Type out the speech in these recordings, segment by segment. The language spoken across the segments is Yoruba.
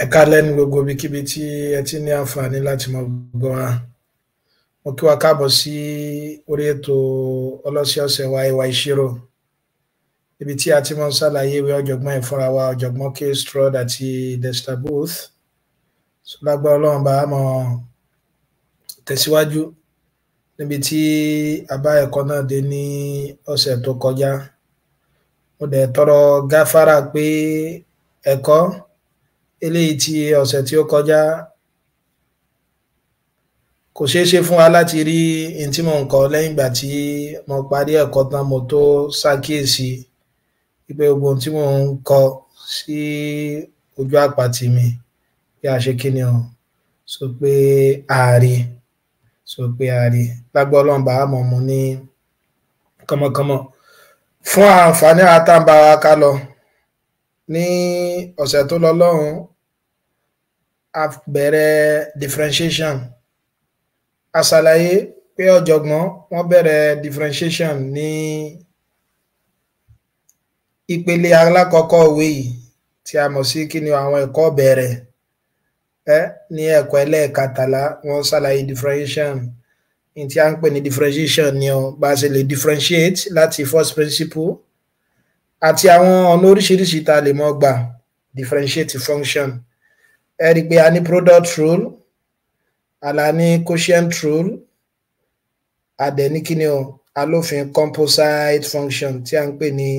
Ẹ káalẹ́ ní gbogbo ibikíbi tí ẹ ti ní àǹfààní láti máa gbọ́ wa. Mo kí wa káàbọ̀ sí orí ètò ọlọ́sẹ̀ọ̀sẹ̀ wa, Ìwà Ìṣirò, níbi tí a ti máa ń ṣàlàyé ìwé ọ̀jọ̀gbọ́n ẹ̀ fúnra wa, ọ̀jọ̀gbọ́n K. Stroud àti Dexter Booth. So lágbára Ọlọ́run, bá a mọ̀ tẹ̀síwájú níbi tí a bá ẹ̀kọ́ náà dé ní ọ̀sẹ̀ tó kọjá. Mo dẹ̀ tọrọ gáfárà pé ẹ̀kọ́ eléyìí tí ọ̀sẹ̀ tí ó kọjá kò ṣeé ṣe fún wa láti rí n tí mò ń kọ. Lẹ́yìn ìgbà tí mo parí ẹ̀kọ́ tán, mo tó ṣàkíyèsí wípé gbogbo ohun tí mò ń kọ sí ojú àpàtì mi bí a ṣe kí ni o sọ pé ààrí sọ pé ààrí. Lágbára Ọlọ́run, bá a mọ̀ mu ní kánmọ́kánmọ́ fún àǹfààní àtàǹbà wa ká lọ. Ní ọ̀sẹ̀ tó lọ lọ́hùn, a bẹ̀rẹ̀ differentiation. A ṣàlàyé pé ọ̀jọ̀gbọ́n wọ́n bẹ̀rẹ̀ differentiation ní ìpele alákọ̀ọ́kọ́ ìwé yìí tí a mọ̀ sí kí ni àwọn ẹ̀kọ́ bẹ̀rẹ̀ ẹ. Ní ẹ̀kọ́ ẹlẹ́ẹ̀katàlá, wọ́n ṣàlàyé differentiation ní tí a ń pè ní differentiation ni ọ bá a ṣe lè differentiate láti first principle àti àwọn ọ̀nà oríṣiríṣi tá a lè mọ́ gbà differentiate function. Ẹ rí i pé a ní product rule, a la ní quotient rule, a dẹ̀ ní kí ni o alófin composite function tí a ń pè ní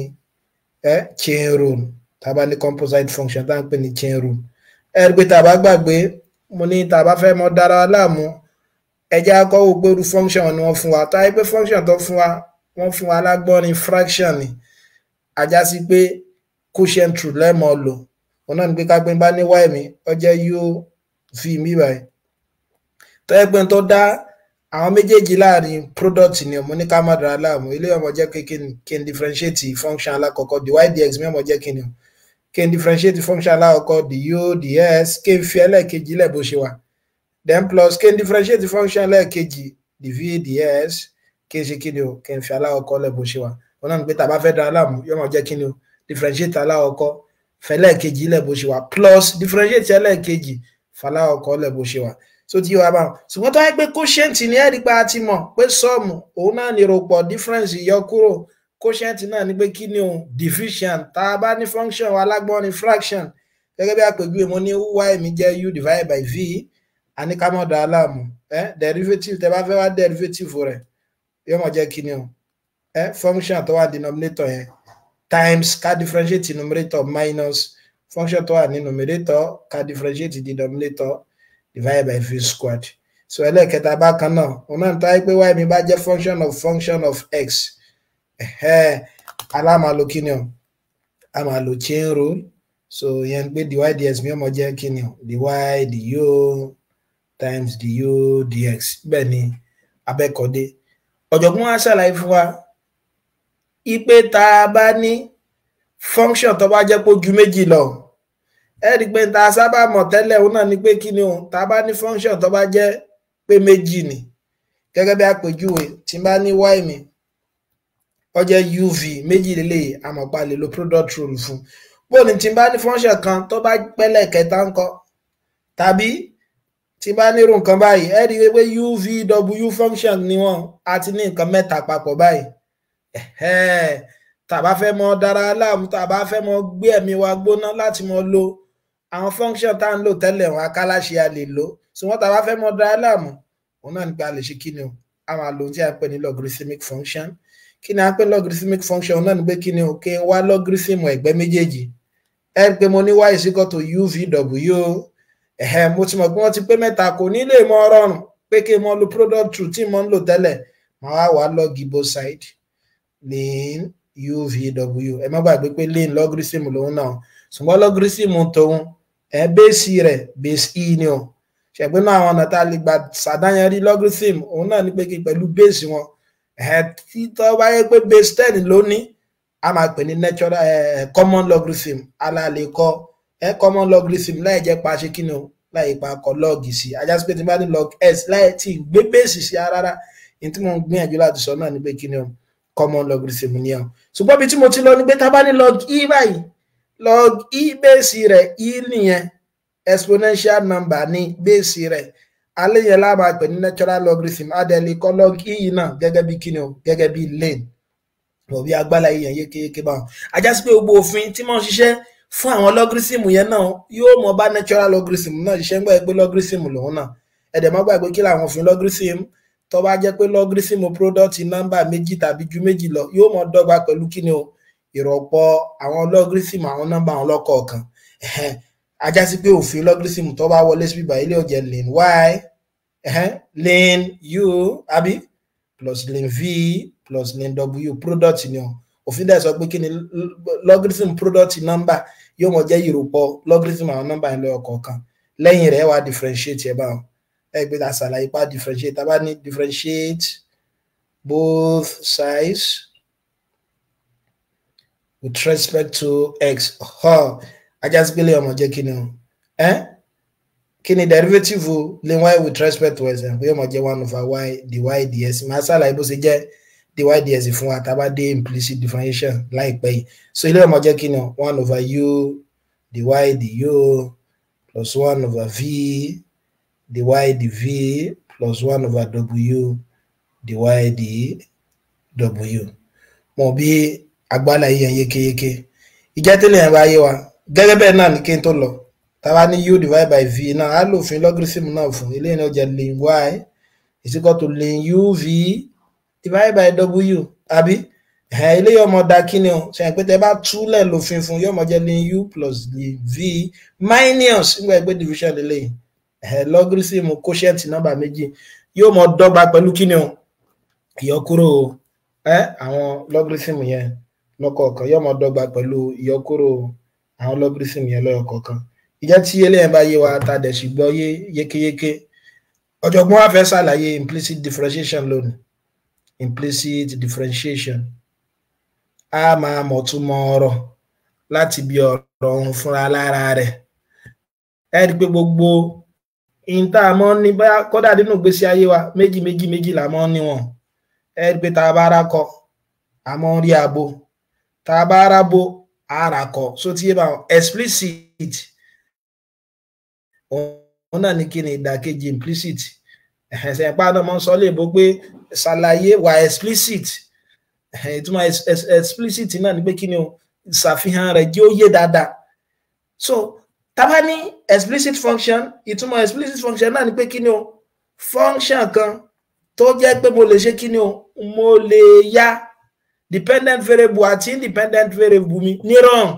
chain rule. Tá a bá ní composite function tá a ń pè ní chain rule, ẹ rí i pé tá a bá gbàgbé, mo ní tá a bá fẹ́ mọ dára láàmú, ẹ jẹ́ á kọ́ wò pé irú function ni wọ́n fún wa. Tá a yẹ pé function tó fún wa, wọ́n fún wa lágbọ́nrin fraction ni, a já sí pé quotient rule lẹ́mọ̀ lò. Òun náà ni pé ká pé bá ní y mi, ó jẹ́ u v mi báyìí, tó yẹ pé tó dá àwọn méjèèjì láàrin product ni, mo ní ká má dára láàmú. Ilé ọmọ jẹ́ pé kí n differentiate function alákọ̀ọ́kọ́, dy dx mi ọmọ jẹ́ kí ni o kí n differentiate function alákọ̀ọ́kọ́, du ds, kí n fi ẹlẹ́ẹ̀kejì lẹ̀ bó ṣe wà, then plus kí n differentiate function ẹlẹ́ẹ̀kejì, dv ds, kí n ṣe kí ni o kí n fi alákọ̀ọ́kọ́ lẹ̀ bó ṣe wà. Òun náà ni pé tá a bá fẹ́ dára láàmú, yóò máa jẹ́ kí ni o differentiate alákọ̀ọ́kọ́, fẹlẹ́ẹ̀kejì lẹ̀ bó ṣe wà, plus differentiate ẹlẹ́ẹ̀kejì, falákọ̀ọ́kọ́ lẹ̀ bó ṣe wà. So tí wàá bá wọn, ṣùgbọ́n tó wáyé pé quotient ní, ẹ̀rí pa ti mọ̀ pé sum òun náà ní ròpọ̀, difference ìyọkúrò. Quotient náà ní pé kí ni o division. Tá a bá ní function alágbọ́n ní fraction, gẹ́gẹ́ bí àpèjúwe, mo ní y mi jẹ́ u divided by v, a ní ká mọ̀ dá a láàmú. Derivative, tẹ bá fẹ́ wá derivative rẹ̀, yóò mọ̀ jẹ́ kí ni o function tó wà denominator yẹn times ká differentiate numerator minus function tó wà ní numerator, ká differentiate denominator, divided by v squared. So ẹlẹ́ẹ̀kẹta bákan náà, òun náà tó wáyé pé y mi bá jẹ́ function of function of x, alámàlò kí ni o a máa lo chain rule. So yẹn pé dy dx mi ó máa jẹ́ kí ni o dy du times du dx. Bẹ́ẹ̀ ni abẹ́kọ̀dé. Ọ̀jọ̀gbọ́n wa ṣàlàyé fún wa ipe tá a bá ní function tó bá jẹ́ pé ó ju méjì lọ, ẹ rí i pé tá a sábà mọ̀ tẹ́lẹ̀, òun náà ni pé kí ni o tá a bá ní function tó bá jẹ́ pé méjì ni, gẹ́gẹ́ bí àpèjúwe, tí n bá ní y mi ó jẹ́ uv, méjì lélẹ́yìí, àmọ̀pá lè lo product rule fún. Bó ní tí n bá ní function kan tó bá pẹ́lẹ̀ kẹta ńkọ́? Tàbí tí n bá ní irú nǹkan báyìí, ẹ rí i pé uvw function ni wọ́n, a ti ní nǹkan mẹ́ta papọ̀ báyìí. Tá a bá fẹ́ mọ dára láàmú, tá a bá fẹ́ mọ gbé ẹ̀mí wa gbóná láti mọ lo àwọn function tá à ń lò tẹ́lẹ̀ wọn, akáláṣe a lè lò. Ṣùgbọ́n tá a bá fẹ́ mọ dára láàmú, òun náà nípa a lè ṣe kí ni o a máa lo ohun tí a ń pè ní logarithmic function. Kí ni a ń pè ní logarithmic function? Òun náà ní pé kí ni o kí n wá logarithm ẹ̀gbẹ́ méjèèjì. Ẹ rí i pé mo ní y is equal to uvw. Ẹ̀hẹ́, mo ti mọ̀ pé wọ́n ti pé mẹ́ta, kò ní lè mọ rọrùn pé kí n mọ lo product rule tí mo ń lò tẹ́lẹ̀. Màá wá log both side, ln uvw. Ẹ má gbàgbé pé ln, logarithm lòun náà, ṣùgbọ́n logarithm tòun ẹ base rẹ̀ base e ni o. Ṣẹ̀gbọ́n náà, àwọn ọ̀nà tá a lè gbà ṣàdáyanrí logarithm, òun náà ní pé kí pẹ̀lú base wọn ẹ. Títọ́ bá yẹ pé base 10 ló ní, a máa pè ní natural common logarithm. Ala lè kọ common logarithm láì jẹ́ pa ṣe kí ni o láì pa kọ log sí. Ajá sí pé tí n bá ní log s láì tí ì gbé base sí rárá, ní tí mo ń gbìyànjú láti sọ náà ni pé kí ni o common logarithm ni ọ. Ṣùgbọ́n bí tí mo ti lọ ni pé tá a bá ní log e báyìí, log e, base rẹ̀ e nìyẹn. Exponential number ní base rẹ̀, alẹ́ yẹn la máa pè ní natural logarithm. Adẹ́lẹ̀ kọ́ log e náà gẹ́gẹ́ bí kíni o, gẹ́gẹ́ bí ln. Mọ̀ bí agbára yẹn yékéyéké báwọn. Ajá sí pé gbogbo òfin tí mo ń ṣiṣẹ́ fún àwọn logarithm yẹn náà yóò mọ bá natural logarithm náà ṣiṣẹ́, ń gbà pé logarithm lòun náà. Ẹ̀dẹ̀ má gbàgbé kí làwọn òfin logarithm. Tó bá jẹ́ pé logarithm product nọ́mbà méjì tàbí ju méjì lọ, yóò mọ dọ́gba pẹ̀lú kíni o, ìrọ̀pọ̀ àwọn logarithm àwọn nọ́mbà àwọn lọ́kọ̀ọ̀kan. Ajá sí pé òfin logarithm tó bá wọlé sí bíbá ilé ó jẹ́ ln y, ln u, àbí, plus ln v plus ln w. Product ni o. Òfin dẹ̀ sọ pé kí ni logarithm product number yóò mọ jẹ́ ìròpọ̀ logarithm àwọn nọ́mbà yẹn lọ́kọ̀ọ̀kan. Lẹ́yìn rẹ̀, wá differentiate ẹ̀ báwọn. Ẹ gbé ta ṣàlàyé pa differentiate. Tá bá ní differentiate both sides with respect to x, ajá sí pé lè ọmọ jẹ́ kí ni o, kí ni derivative ln y with respect to x? Ẹ̀ pé yóò mọ jẹ́ one over y dy dx. Màá ṣàlàyé bó ṣe jẹ́ dy dx fún wa tá a bá dé implicit differentiation láìpẹ́ yìí. So ilé ọmọ jẹ́ kí ni o, one over u dy du plus one over v dy dv plus one over w dy dw. Mọ̀ bí agbára yìí yẹn yékéyéké. Ìjẹ́ tẹ́lẹ̀ yẹn bá yé wa gẹ́gẹ́ bẹ́ẹ̀ náà ní kí n tó lọ. Tá a bá ní u divide by v náà, á lò òfin logarithm náà fún eléyìí náà, jẹ́ ln y is equal to ln uv divide by w, àbí? Eléyìí ọmọ da kí ni o ṣe pé tẹ bá túlẹ̀ lòfin fún, yóò mọ jẹ́ ln u plus ln v minus, nígbà pé division lélẹ́yìí, logarithm quotient nọ́mbà méjì yóò mọ dọ́gba pẹ̀lú kí ni o, ìyọkúrò àwọn logarithm yẹn lọ́kọ̀ọ̀kan. Yóò mọ dọ́gba pẹ̀lú ìyọkúrò àwọn logarithm yẹn lọ́kọ̀ọ̀kan. Ìjẹ́ tí eléyìí bá yé wa, ta dẹ̀ sì gbọ́ yé yékéyéké, ọ̀jọ̀gbọ́n wa fẹ́ ṣàlàyé implicit differentiation lónìí. Implicit differentiation, a máa mọ̀túmọ̀ ọ̀rọ̀ láti bí ọ̀rọ̀ òun fúnra lára rẹ̀. Ẹ rí i pé gbogbo in tá a mọ̀ ní bá kódà nínú ìgbésí ayé wa, méjì méjì méjì là mọ́ níwọ̀n. Ẹ rí i pé tá a bá rákọ, a mọ̀ rí abo. Tá a bá rábo, a rà kọ. So tí yé bá wọn, explicit òun náà ní kí ni ìdàkejì implicit. Ẹ̀sẹ̀ ìpá náà mọ́ sọ lè bó pé ṣàlàyé wà explicit. Ìtumọ̀ explicit náà ni pé kí ni o, ìṣàfihàn rẹ̀ jẹ́ ó yé dáadáa. So tá bá ní explicit function, ìtumọ̀ explicit function náà ni pé kí ni o, function kan tó jẹ́ pé mo lè ṣe kí ni o, mo lè ya dependent variable àti independent variable mi nírọ̀rùn.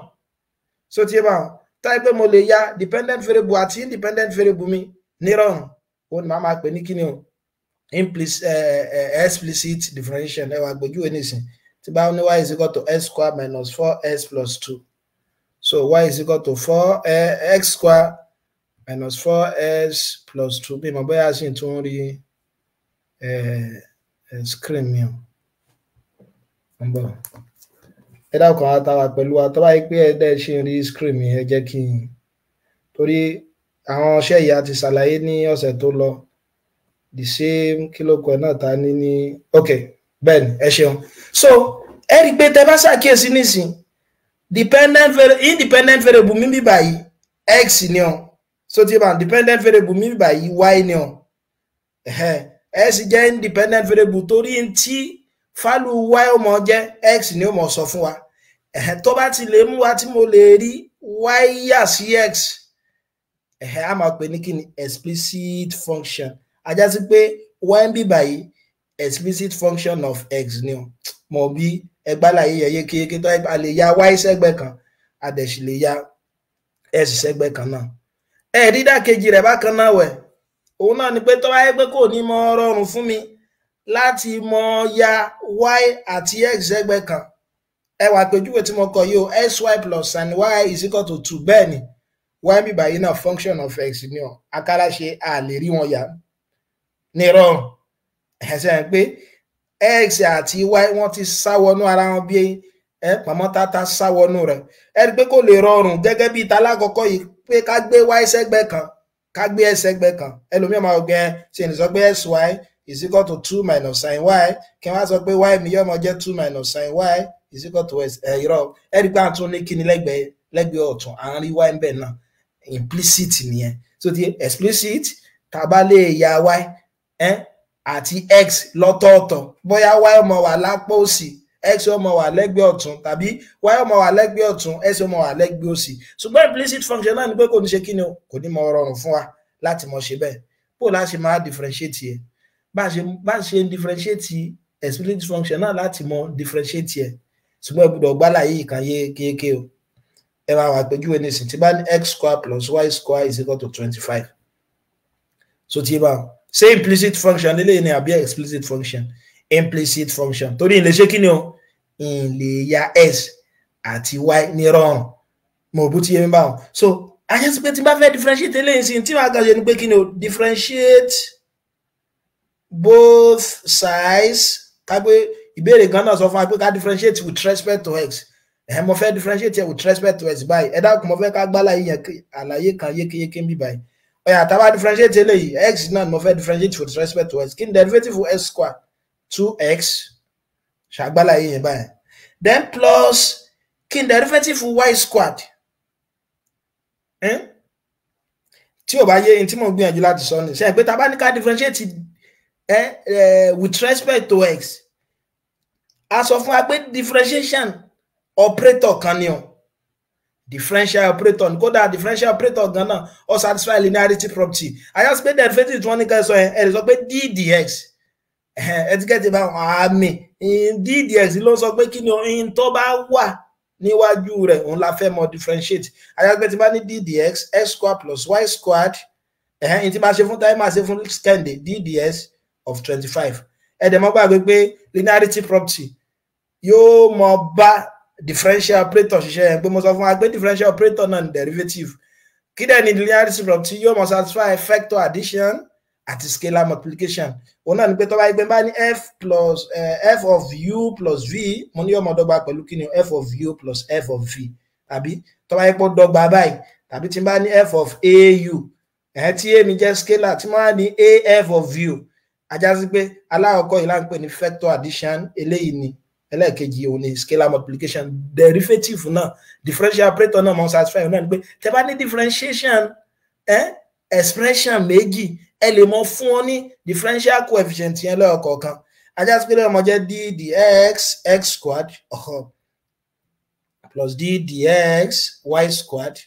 So tí ẹ bá wọn táyé pé mo lè ya dependent variable àti independent variable mi nírọ̀rùn, òun ni màá máa pè ní kí ni o, implicit, explicit differentiation. Ẹ wà gbójúwe nísìn, tí bá ní y is equal to x square minus 4x plus 2. So y is equal to 4 x square minus 4x plus 2. Bí mo bóyá sì tún rí screen mi o, ń bọ̀. Ẹ dákun, àwọn táwa pẹ̀lú wa, tó bá yẹ pé ẹ dẹ́ ṣe ń rí screen mi, ẹ jẹ́ kí n, torí àwọn iṣẹ́ yìí a ti ṣàlàyé ní ọ̀sẹ̀ tó lọ, the same kílókù ẹ̀ náà ta ní. Ok, bẹ́ẹ̀ ni, ẹ ṣeun. So ẹ rí i pé tẹ bá ṣàkíyèsí nísìn, dependent variable, independent variable mi bí báyìí x ni ọ. So tí bá dependent variable mi bí báyìí, y ni ọ. X jẹ́ independent variable torí tí value y ó mọ jẹ́, x ni ó mọ sọ fún wa. Tó bá ti lè mú wa tí mo lè rí y yà sí x, a máa pè ní kí ni, explicit function. Ajá sí pé y ń bí báyìí, explicit function of x ni o. Mọ̀ bí ẹgbàláyé yẹ yékéyéké, tó a lè ya y sẹ́gbẹ̀ kan, a dẹ̀ sì lè ya x sẹ́gbẹ̀ kan náà. Ẹ dídàkejì rẹ̀ bákan náà wẹ̀, òun náà ni pé tó bá yẹ pé kò ní mọ rọrùn fún mi láti mọ ya y àti x sẹ́gbẹ̀ kan. Ẹ wà pèjúwe tí mo kọ yìí o, xy plus sin y is equal to 2. Bẹ́ẹ̀ ni, y bí báyìí náà function of x ni ọ. Akára ṣe a lè rí wọn yà ní rọrùn. Ẹsẹ̀ pé x àti y wọ́n ti sá wọnú ara wọn bí ẹ pàmò tata sá wọnú rẹ̀. Ẹ rí i pé kò lè rọrùn gẹ́gẹ́ bí ìta lákọ̀ọ́kọ́ yìí pé ká gbé y sẹ́gbẹ̀ kan, ká gbé x sẹ́gbẹ̀ kan. Ẹlòmíràn máa gbẹ ṣe ní sọ pé xy is equal to 2 minus sin y, kí wọ́n á sọ pé y mi yóò máa jẹ́ 2 minus sin y is equal to x. Ẹ irọ́. Ẹ rí i pé à ń tún ní kíni lẹ́gbẹ̀ẹ́ ọ̀tún, à ń rí y ń bẹ̀ náà. Implicit nìyẹn. So ti explicit, tá a bá lè ya y àti x lọ́tọ̀ọ̀tọ̀, bóyá y ó máa wà lápá òsì, x ó máa wà lẹ́gbẹ̀ẹ́ ọ̀tún, tàbí y ó máa wà lẹ́gbẹ̀ẹ́ ọ̀tún, x ó máa wà lẹ́gbẹ̀ẹ́ òsì. Ṣùgbọ́n implicit function náà ni pé kò ní ṣe kí ni o, kò ní mọ rọrùn fún wa láti mọ ṣe bẹ́ẹ̀. Bó la ṣe máa differentiate yẹ, bá ṣe differentiate explicit function náà láti mọ differentiate yẹ. Ṣùgbọ́n ẹ gbọ́dọ̀ gbálà yìí kan yé kéèké o. Ẹ máa wà pẹ̀júwe nísìn tí bá ní x square plus y square is equal to 25. So tí bá ṣe implicit function lélẹ́yìn ni àbí explicit function? Implicit function, torí ìlè ṣe kí ni o, ìlè ya s àti y ní rọrùn. Mo bú tí yé mi báwọn. So ayé sí pé tí n bá fẹ́ differentiate eléyìí sí, tí màá kàn ṣe ni pé kí ni o, differentiate both sides. Ká pé ìbéèrè kan náà sọ fún wa pé ká differentiate with respect to x. Ẹ mo fẹ́ differentiate with respect to x báyìí. Ẹ dákun, mo fẹ́ ká gbá àlàyé kan yékéyéké ń bí báyìí. Ó yá, tá bá differentiate eléyìí, x náà mo fẹ́ differentiate with respect to x. Kí ni derivative x square? 2x. Ṣàgbálàyé yẹn báyìí. Then plus, kí ni derivative y squared? Tí ò bá yé ní tí mo gbìyànjú láti sọ ní ṣe pé tá bá ní ká differentiate with respect to x, a sọ fún wa pé differentiation operator kan ni o, differential operator ní. Kódà differential operator gan náà, ó satisfy linearity property. Àyà sí pé derivative tí wọ́n ní ká sọ yẹn, ẹ lè sọ pé d dx. Ẹ ti kẹ́tì bá àmì d dx ló ń sọ pé kí ni ohun tó bá wà níwájú rẹ̀, òun la fẹ́ mọ differentiate. Àyà sí pé tí bá ní d dx x square plus y squared, ẹ̀hẹ́n, tí máa ṣe fún táyé, máa ṣe fún Kẹ́hìndé, d dx of 25. Ẹ dẹ̀ mọ́ gbàgbé pé linearity property yóò mọ bá differential operator ṣiṣẹ́ yẹn, pé mo sọ fún wa pé differential operator náà ní derivative. Kí dẹ̀ ni linearity property? Yóò mọ satisfy vector addition àti scalar multiplication. Òun náà ni pé tó bá yẹ pé bá ní f plus f of u plus v, mo ní yóò mọ dọ́gba pẹ̀lú kí ni? F of u plus f of v. Tàbí tó bá yẹ pé ó dọ́gba báyìí, tàbí tí n bá ní f of au, ẹ̀ tí èmi jẹ́ scalar, tí mo wá ní af of u, ajá sí pé alákọ̀ọ́kọ́ yìí là ń pè ní vector addition, eléyìí ni ẹlẹ́ẹ̀kejì, òun ni scalar multiplication. Derivative náà, differential operator náà mọ̀ satisfy. Òun náà ni pé tẹ́ bá ní differentiation expression méjì, ẹ lè mọ fún ọ ní differential coefficient yẹn lọ́kọ̀ọ̀kan. Ajá sí pé lẹ́yìn ọmọ jẹ́ d dx x squared plus d dx y squared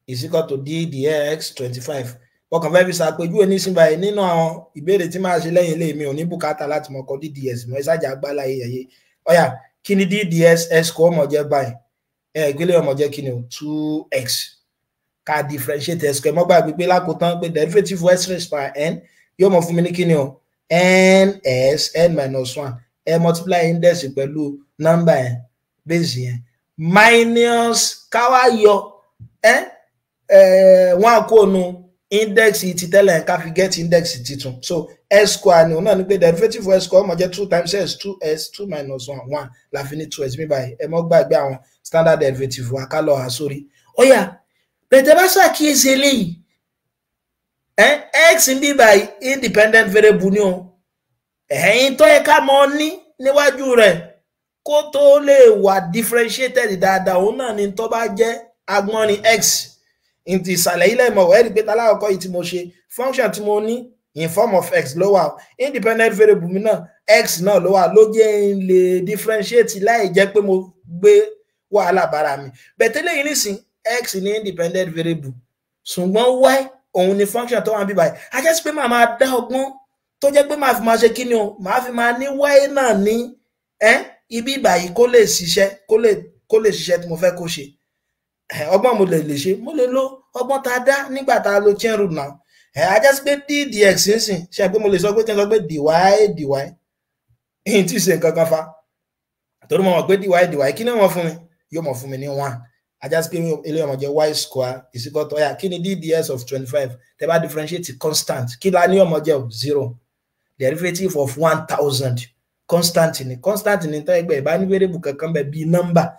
is equal to d dx 25. Ọkàn fẹ́ fi ṣàpèjúwe nísìnyí báyìí. Nínú àwọn ìbéèrè tí máa ṣe lẹ́yìn ilé mi, ò ní bùkátà láti mọ̀ kọ d dx mọ́. Ẹ ṣáàjà agbára ẹ̀yẹ. Ọ̀yà, kí ni d dx x kò ọmọ jẹ́ báyìí? Ẹ ìgbélé ọmọ jẹ́ kí ni o? 2x. Ká differentiate x square. Mọ́ gbàgbé pé lákòótán pé derivative x raised by n yóò mọ̀ fún mi ní kí ni o? Ns n minus one. Ẹ multiply index pẹ̀lú nọ́mbà yẹn, base yẹn, minus káwá yọ ẹ one kó nu index ti tẹ́lẹ̀, ká fi get index titun. So s square ni òun náà ni pé derivative of s square ó máa jẹ́ two times s, two s, two minus one, one, la fi ní two s mi báyìí. Ẹ mọ́ gbàgbé àwọn standard derivative wa, ká lọ hà sórí. Ó yá, bẹ̀tẹ̀ bá ṣàkíyèsí eléyìí, ẹ x ń bí báyìí, independent variable ni o. Ẹ̀yìn tó yẹ ká mọ̀ ní níwájú rẹ̀ kó tó lè wà differentiated dáadáa, òun náà ni tó bá jẹ́ agbọ́nrin x ntì ìsàlẹ̀ ilẹ̀ mọ̀. Ẹ́ rí i pé talákọ̀ọ́kọ́ yìí tí mo ṣe, function tí mo ní in form of x ló wà, independent variable mi náà, x náà ló wà, ló jẹ́ n lè differentiate láì jẹ́ pé mo gbé wàhálà bára mi. Bẹ̀tẹ́lẹ̀ yìí nísìn, x ní independent variable, ṣùgbọ́n y òun ni function tó wà níbí báyìí. A jẹ́ sí pé màá máa dá ọgbọ́n tó jẹ́ pé màá fi máa ṣe kí ni o, màá fi máa ní y náà ní ibi báyìí kó lè ṣiṣẹ́, kó lè ṣiṣẹ́ tí mo fẹ́ kó ṣe. Ọgbọ́n mo lè ṣe, mo lè lo ọgbọ́n tá a dá nígbà tá a lo chain rule náà. A jẹ́ sí pé d dx nísìn, ṣe pé mo lè sọ pé kí n sọ pé dy dy, ìyìn tí ì ṣe nǹkan kan fa, torí mo mọ̀ pé dy dy, kí ni wọ́n fún mi? Yóò mọ̀ fún mi ní one. A já sí pé eléyìí ọmọ jẹ́ y square is equal to, ọ̀yà, kí ni d dx of 25? Tẹ́ bá differentiate constant, kí la ní ọmọ jẹ́? Zero. Derivative of 1,000, constant ni. Constant ni tó ẹgbẹ́ ìbá ní variable kankan bẹ̀ bíi number.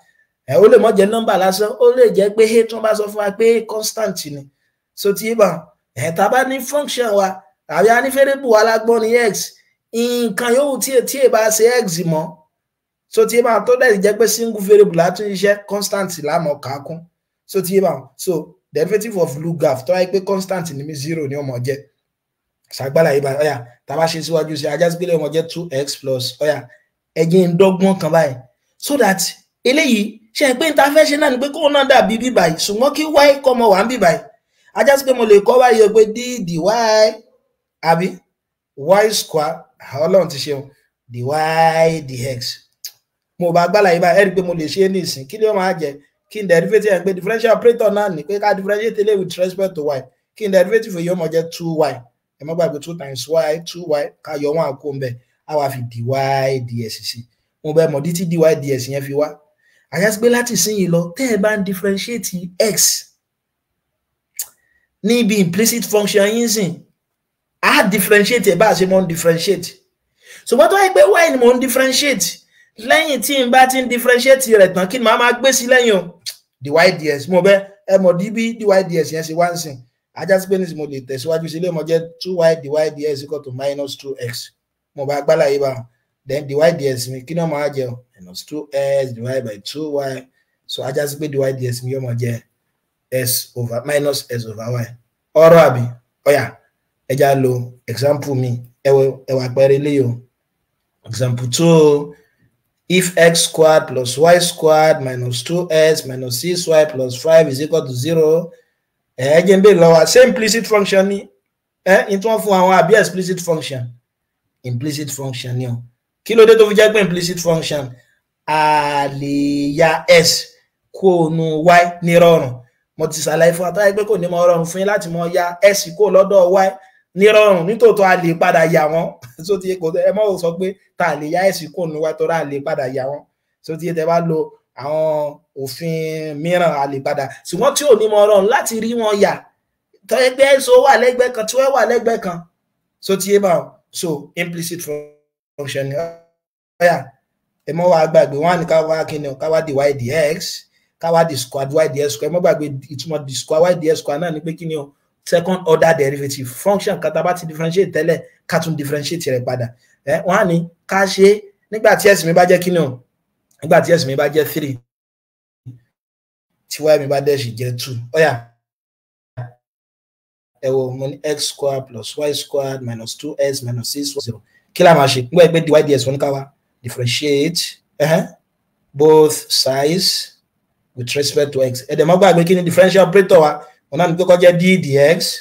Ẹ ó lè mọ jẹ́ number lásán, ó lè jẹ́ pé tí wọ́n bá sọ fún wa pé constant ni. So tí bá ẹ tá bá ní function wa àbí a ní variable wa lágbọ́n ní x, nǹkan yòówù tí ẹ bá ṣe x mọ́, so tí bá tó dẹ̀ jẹ́ pé single variable látún iṣẹ́, constant lámọ̀ kákún. So tí bá so Derivative of lugaf tó wáyé pé constant ní mi, zero ni ó máa jẹ́. Ṣàgbára yìí báyìí, ọ̀yà, tá a bá ṣe síwájú sí, ajá sí pé lè máa jẹ́ two x plus, ọ̀yà, ẹ̀jẹ̀ ń dọ́gbọ́n kan báyìí so that eléyìí ṣe é pé n ta fẹ́ ṣe náà ni pé kóun náà dàbí bíbáyìí, ṣùgbọ́n kí y kọ́ mọ wà ń bíbáyìí. Ajá sí pé mo lè kọ́ báyìí pé d dy, àbí y square, Ọlọ́run ti ṣeun, dy dx. Mo bá gbàlà yìí báyìí, ẹ rí i pé mo lè ṣe é ní ìsìn. Kí ni ó máa jẹ? Kí n derivative ẹ̀ pé differential operator náà ní pé ká differentiate eléyìí with respect to y. Kí n derivative yìí, ó máa jẹ́ two y. Ẹ má gbàgbé, two times y, two y, ká yọ one kó ń bẹ̀, á wá fi dy dx sí. Mo bẹ mọ̀ dí tí dy dx yẹn fi wá. Àyà sí pé láti ìsinyìí lọ, tẹ́ ẹ bá ń differentiate x níbi implicit function yín sìn, á differentiate ẹ̀ bá a ṣe mọ́ ń differentiate. Ṣùgbọ́n tó wáyé pé y ni mò ń differentiate, lẹ́yìn tí n bá ti ń differentiate rẹ̀ tán, kí ni màá máa gbé sí lẹ́yìn o? Dy dx. Mo bẹ ẹ mọ̀ dí bí dy dx yẹn ṣe wá ń sìn. Ajá sí pé ní mo lè tẹ̀síwájú sí ilé mọ̀ jẹ́ two y dy dx equal to minus two x. Mo bá gbálà yìí bá, then dy dx mi, kí ni ó máa jẹ o? Minus two x divided by two y. So ajá sí pé dy dx mi yóò máa jẹ s over minus s over y. Ọ̀rọ̀ àbí? Ọ̀yà, ẹ já lo example mi. Ẹwà pẹrẹ eléyìí o. Example two: if x squared plus y squared minus two x minus six y plus five is equal to zero. Ẹ jẹ́ n bèèrè lọ́wọ́, ṣé implicit function ni ẹ n tí wọ́n fún àwọn, àbí explicit function? Implicit function ni o. Kí ló dé tó fi jẹ́ pé implicit function? A lè ya s kó nu y ní rọrùn. Mo ti ṣàlàyé fún àtàwọn pé kò ní mọ rọrùn fún yín láti mọ ya s kó lọ́dọ̀ y ní rọrùn. Nítòótọ́, a lè padà yà wọ́n. So ti kò ẹ mọ̀ sọ pé tá a lè ya s kó nu y tó rà, a lè padà yà wọ́n. So ti tẹ bá lo àwọn òfin mìíràn, a lè padà, ṣùgbọ́n tí ò ní mọ rọrùn láti rí wọn yà tọ́yẹ so wà lẹ́gbẹ̀ẹ́ kan tí wọ́n wà lẹ́gbẹ̀ẹ́ kan. So ti yé bá wọn, so implicit function ni. Ọ̀yà, ẹ mọ́ wàá gbàgbé wọn á ní ká wá kí ni o? Ká wá dy dx, ká wá d square dy dx square. Ẹ mọ́ gbàgbé, ìtumọ̀ d square y dx square náà ni pé kí ni o? Second order derivative function kan tá a bá ti differentiate tẹ́lẹ̀, ká tún differentiate rẹ̀ padà. Ẹ wọ́n á ní ká ṣe nígbà tí x mi bá jẹ́ kí ni o? Nígbà tí x mi bá jẹ́ three, tí y mi bá dẹ̀ sì jẹ́ two. Ọ̀yà, ẹ wo, mo ní x square plus y square minus two x minus six zero. Kí la máa ṣe nígbà pé dy dx wọn ní ká wá? Differentiate both sides with respect to x. Ẹ dẹ̀ mọ́ gbàgbé, kí ni differential operator wa? Wọn náà ní pé kó jẹ́ d dx.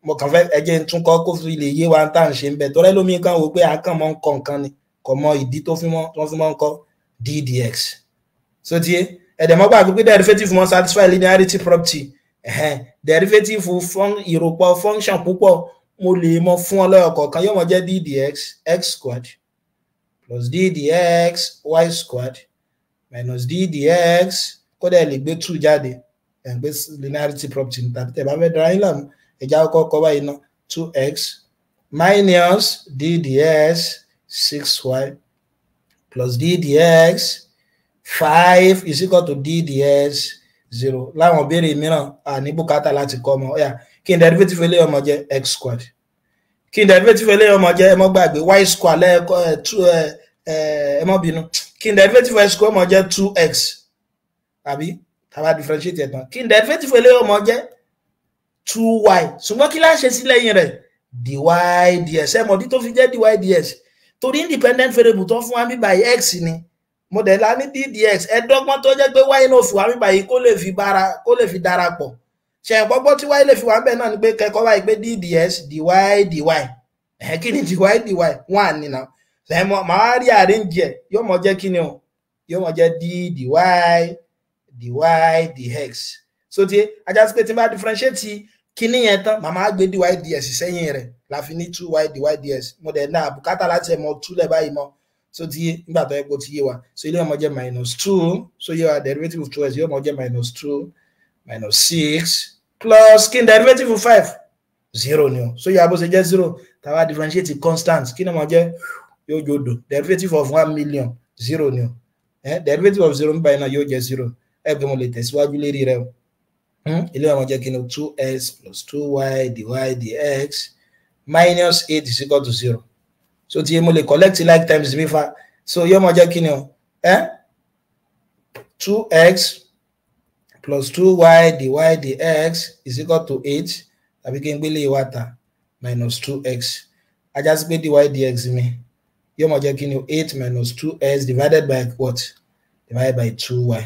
Mo kàn fẹ́ ẹ jẹ́ n tún kọ́ kó fi lè yé wa tá à ń ṣe ń bẹ̀ tọ́lẹ́ lómi kan wò pé a kàn mọ́ ń kọ́ nǹkan ni, kò mọ ìdí tó fi mọ́ tó fi mọ́ ń kọ́ d dx. So tiye, ẹ dẹ̀ mọ́ gbàgbé pé derivative mọ́ satisfy linearity property. Derivative fún ìròpọ̀ function púpọ̀, mo lè mọ fún ọ lọ́yọ̀ kọ̀ọ̀kan, yóò mọ jẹ́ d dx x squared plus d dx y squared minus d dx. Kódà ẹ lè gbé two jáde, ẹ̀ ń gbé linearity property ní, tàbí tẹ̀ bá fẹ́ dara yín láàmú, ẹ̀já kọ́kọ́ kọ́ báyìí ná, two x minus d dx six y plus d dx five is equal to d dx zero. Láwọn ìbéèrè mìíràn, àní bùkátà láti kọ́ ọmọ. Ọ̀yà, kí n derivative eléyìí ọmọ jẹ́ x squared. Kí n derivative eléyìí ọmọ jẹ́? Ẹ mọ́ gbàgbé, y square lẹ́ẹ̀kọ́ ẹ̀ two ẹ̀ ẹ mọ́ bínú. Kí n derivative x square ọmọ jẹ́ two x, àbí? Tá bá differentiate ẹ̀ tán, kí n derivative eléyìí ọmọ jẹ́ two y, ṣùgbọ́n kí la ṣe sí lẹ́yìn rẹ̀? Dy dx. Ẹ mọ̀ dí tó fi jẹ́ dy dx? Torí independent variable tó fún wa bí báyìí, x ni. Mo dẹ̀ la ní d dx. Ẹ dọ́gbọ́n tó jẹ́ pé y náà fi wá bí báyìí kó lè fi darapọ̀. Ṣe gbọ́gbọ́ tí y lè fi wá ń bẹ̀ náà ni pé kẹ́kọ̀ọ́ báyìí pé d dx dy dy. Ẹ̀ kí ni dy dy? One ni náà. Ẹ mọ̀ màá rí arrange ẹ̀, yóò mọ̀ jẹ́ kí ni o? Yóò mọ̀ jẹ́ d dy dy dx. So ti ajá sí pé tí n bá differentiate kíní yẹn tán, màmá gbé dy dx sẹ́yìn rẹ̀, la fi ní two y dy dx. Mo dẹ̀ náà bùkátà láti ẹ̀ mọ túlẹ̀ báyìí mọ́. So ti yé, nígbà tó yẹ kó ti yé wa. So ilé ọmọ jẹ́ minus two. So yé wa, derivative of two x yóò mọ jẹ́ minus two minus six plus, kí ni derivative of five? Zero ni o. So yà bó ṣe jẹ́ zero, tá a bá differentiate constant, kí ni ọmọ jẹ́? Yóò jòdò. Derivative of 1 million, zero ni o. Derivative of zero nígbà yẹn náà yóò jẹ́ zero. Ẹ gbé, mo lè tẹ̀síwájú lérí rẹ o. Ilé ọmọ jẹ́ kí ni? Two x plus two y dy dx minus eight is equal to zero. So tí mo lè collect like times mi fa, so yóò mọ jẹ́ kí ni o? Two x plus 2y dy dx is equal to 8, tàbí kí n gbélé ìwà ta minus 2x. Ajá sí pé dy dx mi yóò mọ̀ jẹ́ kí ni 8 minus 2x divided by what? Divided by 2y.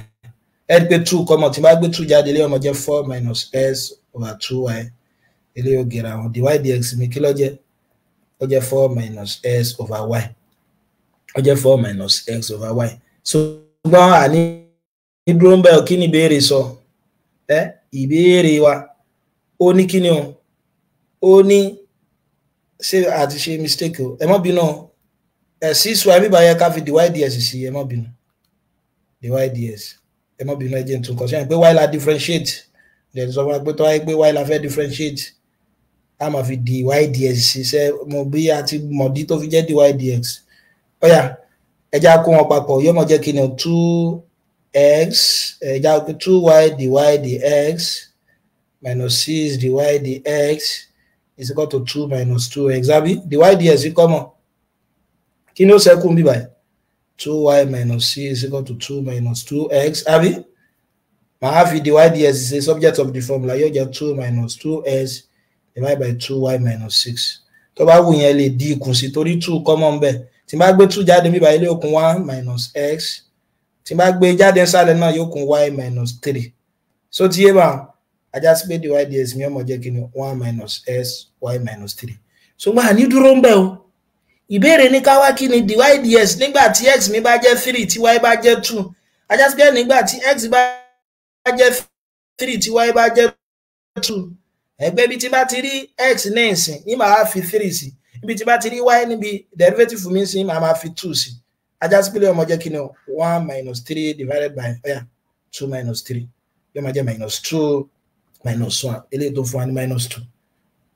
Ẹ rí pé 2 kọ́mọ̀ tí n bá gbé 2 jáde ilé ọmọ jẹ́ 4 minus s over 2y. Ilé yóò gera wọn. Dy dx mi kí ló jẹ́? Ó jẹ́ 4 minus s over y. Ó jẹ́ 4 minus x over y. Ṣùgbọ́n àní dúró ń bẹ̀, kí ni ìbéèrè sọ? Ẹ ìbéèrè wa ó ní kí ni o? Ó ní ṣé àti ṣe mistake o? Ẹ má bínú. Ẹ 6y bíbá yẹ ká fi dy dx sí, ẹ má bínú. Dy dx, ẹ má bínú, ẹ jẹ́ n tún kọ sí ẹ pé y la differentiate. Ẹ sọ fún wa pé tó wáyé pé y la fẹ́ differentiate, a máa fi dy dx sí. Ṣe mo bí a ti mọ̀dí tó fi jẹ́ dy dx? Ó yá, ẹ já kó wọn papọ̀, yóò mọ̀ jẹ́ kí ni o? 2x, ẹ já 2y dy dx minus 6 dy dx is equal to 2 minus 2x, àbí? Dy dx kọ́ mọ̀, kí ni ó ṣẹ́kù ń bí báyìí? 2y minus 6 is equal to 2 minus 2x, àbí? Màá fi dy dx ṣe subject of the formula, yóò jẹ́ 2 minus 2x divided by 2y minus 6. Tó bá wù yẹn, lè di ikùn sí torí 2 common bẹ́ẹ̀. Tí n bá gbé 2 jáde níbà, ilé òkun 1 minus x. Tí n bá gbé jáde nsàlẹ̀ náà, yóò kún y minus 3. So tí yé bá ajá sí pé dy dx mi ọmọ jẹ́ kí ni? 1 minus s y minus 3. Ṣùgbọ́n àní dúró ń bẹ̀ o. Ìbéèrè ní ká wá kí ni dy dx nígbà tí x mi bá jẹ́ 3, tí y bá jẹ́ 2. Ajá sí pé nígbà tí x bá jẹ́ 3, tí y bá jẹ́ 2, ẹgbẹ́ ibi tí bá ti rí x ní ìsìn ní, màá fi 3 sí. Ibi tí bá ti rí y níbi derivative mi sí, màá máa fi 2 sí. Ajá sí pé ọmọ jẹ́ kí ni? 1 minus 3 divided by, oya, 2 minus 3 yóò máa jẹ́ minus 2 minus 1. Eléyìí tó fún wa ní minus 2,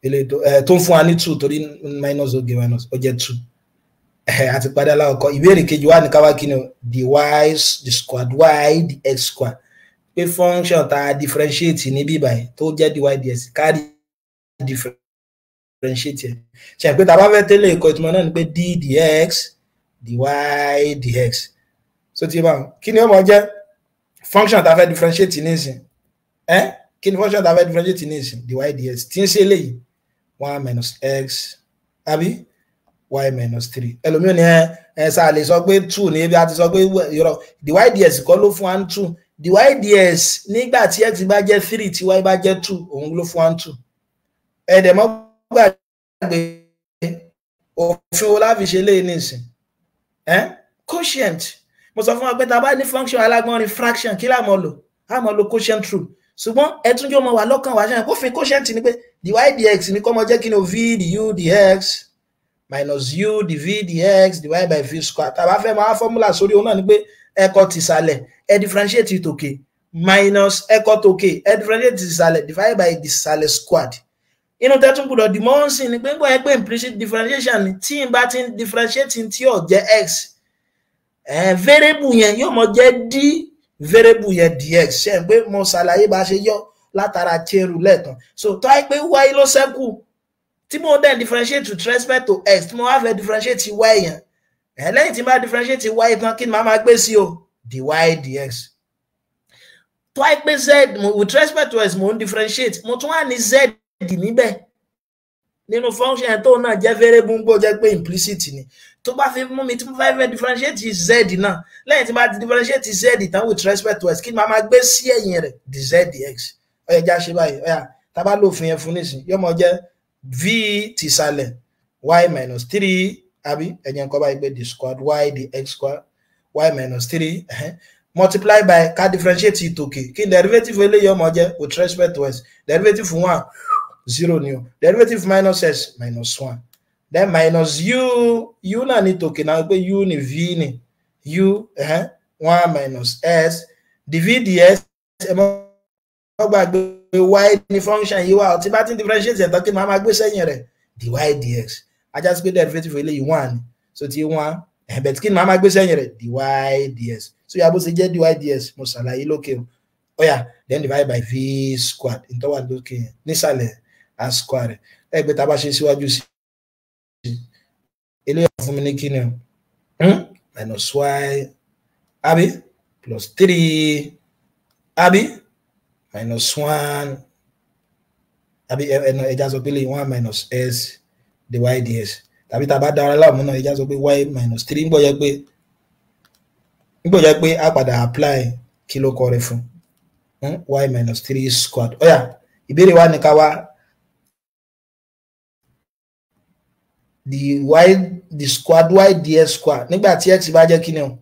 eléyìí tó ń fún wa ní 2, torí minus ó gé minus, ó jẹ́ 2. Àti padà láwọ̀kọ́. Ìbéèrè kejì wà ní ká wá kí ni dy the squared y dx square, pé function tá a differentiate ní bíbáyìí tó jẹ́ dy dx, kárí differentiate ẹ̀. Ṣe pé tá a bá fẹ́ tẹ́lẹ̀ ìkọ́, ìtumọ̀ náà ni pé d dx dy dx. So ti bá kí ni ó mọ̀ jẹ́ function tá a fẹ́ differentiate nísìn? Ẹ́ kí ni function tá a fẹ́ differentiate nísìn? Dy dx tí ń ṣe eléyìí, one minus x, àbí, y minus three. Ẹlòmíràn ni ẹ sáà lè sọ pé two ní ebi a ti sọ pé yọrọ dy dx kọ́ ló fún wa ní two. Dy dx nígbà tí x bá jẹ́ three, tí y bá jẹ́ two, òun ló fún wa ní two. Ẹ dẹ̀ mọ́ gbàgbé, òfin wo la fi ṣe léyìn nísìn? Ẹ quotient. Mo sọ fún wa pé tá a bá ní function alágbọ́nrin fraction, kí la mọ̀ lò? A mọ̀ lò quotient rule. Ṣùgbọ́n ẹ tún jọ mọ̀ wà lọ́kàn wá ṣe kófin quotient ni pé dy dx ní kó mọ jẹ́ kí ni o? V du dx minus u dv dx divided by v square. Tá a bá fẹ́ máa formula sórí òun náà ni pé ẹ kọ tìsàlẹ̀, ẹ differentiate tòkè, minus ẹ kọ tòkè, ẹ differentiate tìsàlẹ̀, divided by tìsàlẹ̀ squared. Inú tẹ́tún gbọ́dọ̀ dì mọ́ ń sìn ni pé ń gbọ́ ẹ pé implicit differentiation ni. Tí n bá ti ń differentiate tí ò jẹ́ x, variable yẹn yóò mọ jẹ́ d variable yẹn dx. Ṣe ń pé mo ṣàlàyé bá ṣe yọ látara chain rule lẹ́ẹ̀kan? So tó ayé pé y ló ṣẹ́kù tí mo dẹ̀ differentiate with respect to x, tí mo wá fẹ́ differentiate y yẹn, ẹ̀ lẹ́yìn tí n bá differentiate y tán, kí ni màá máa gbé sí o? Dy dx. Tó ayé pé z, with respect to x mo ń differentiate, mo tún wá ní z níbẹ̀ nínú function tó náà jẹ́ variable, ń gbọ́ jẹ́ pé implicit ni, tó bá fi mú mi tí mo fẹ́ fẹ́ differentiate z náà, lẹ́yìn tí mo bá ti differentiate z tán with respect to x, kí ni màá máa gbé sí ẹ̀yìn rẹ̀? Dz dx. Ó yẹ já ṣe báyìí. Ó yá, tá a bá lòfin yẹn fún nísìn, yóò mọ jẹ́ v tìsàlẹ̀ y minus three, àbí? Ẹ̀yẹ̀ nǹkan báyìí pé d squared y dx square y minus three multiply by, ká differentiate ìtòkè. Kí ni derivative eléyìí ó mọ jẹ́ with respect to x? Derivative one, zero ni o. Derivative minus s, minus one. Then minus u, u náà ní tòkè náà, pé u ní v ní u, one minus s dv ds. Ẹ mọ́ gbàgbé y ní function yìí wà. Tí bá ti ń differentiate ẹ̀ tán, kí ni màá máa gbé sẹ́yìn rẹ̀? Dy dx. Ajá sí pé derivative eléyìí, one ni. So ti one ẹ̀bẹ̀, kí ni màá máa gbé sẹ́yìn rẹ̀? Dy dx. So yà bó ṣe jẹ́ dy dx, mo ṣàlàyé lókè o. Ó yá, then divide by v squared, ìtọ́wà lókè yẹn nísàlẹ̀, a square rẹ̀. Ẹgbẹ́ tá a bá ṣe síwájú sí eléyà, fún mi ní kí ni o? Minus y, àbí, plus three, àbí? minus 1, àbí ẹja sọ pé lè 1 minus s dy dx, tàbí tá a bá dára láàmú náà ẹja sọ pé y minus 3. Ń gbọ́ yẹ pé a padà apply kí ló kọ rẹ fún y minus 3 squared. Ó yá, ìbéèrè wa ní ká wá the y the squared y dx squared nígbà tí x bá jẹ́ kíni o,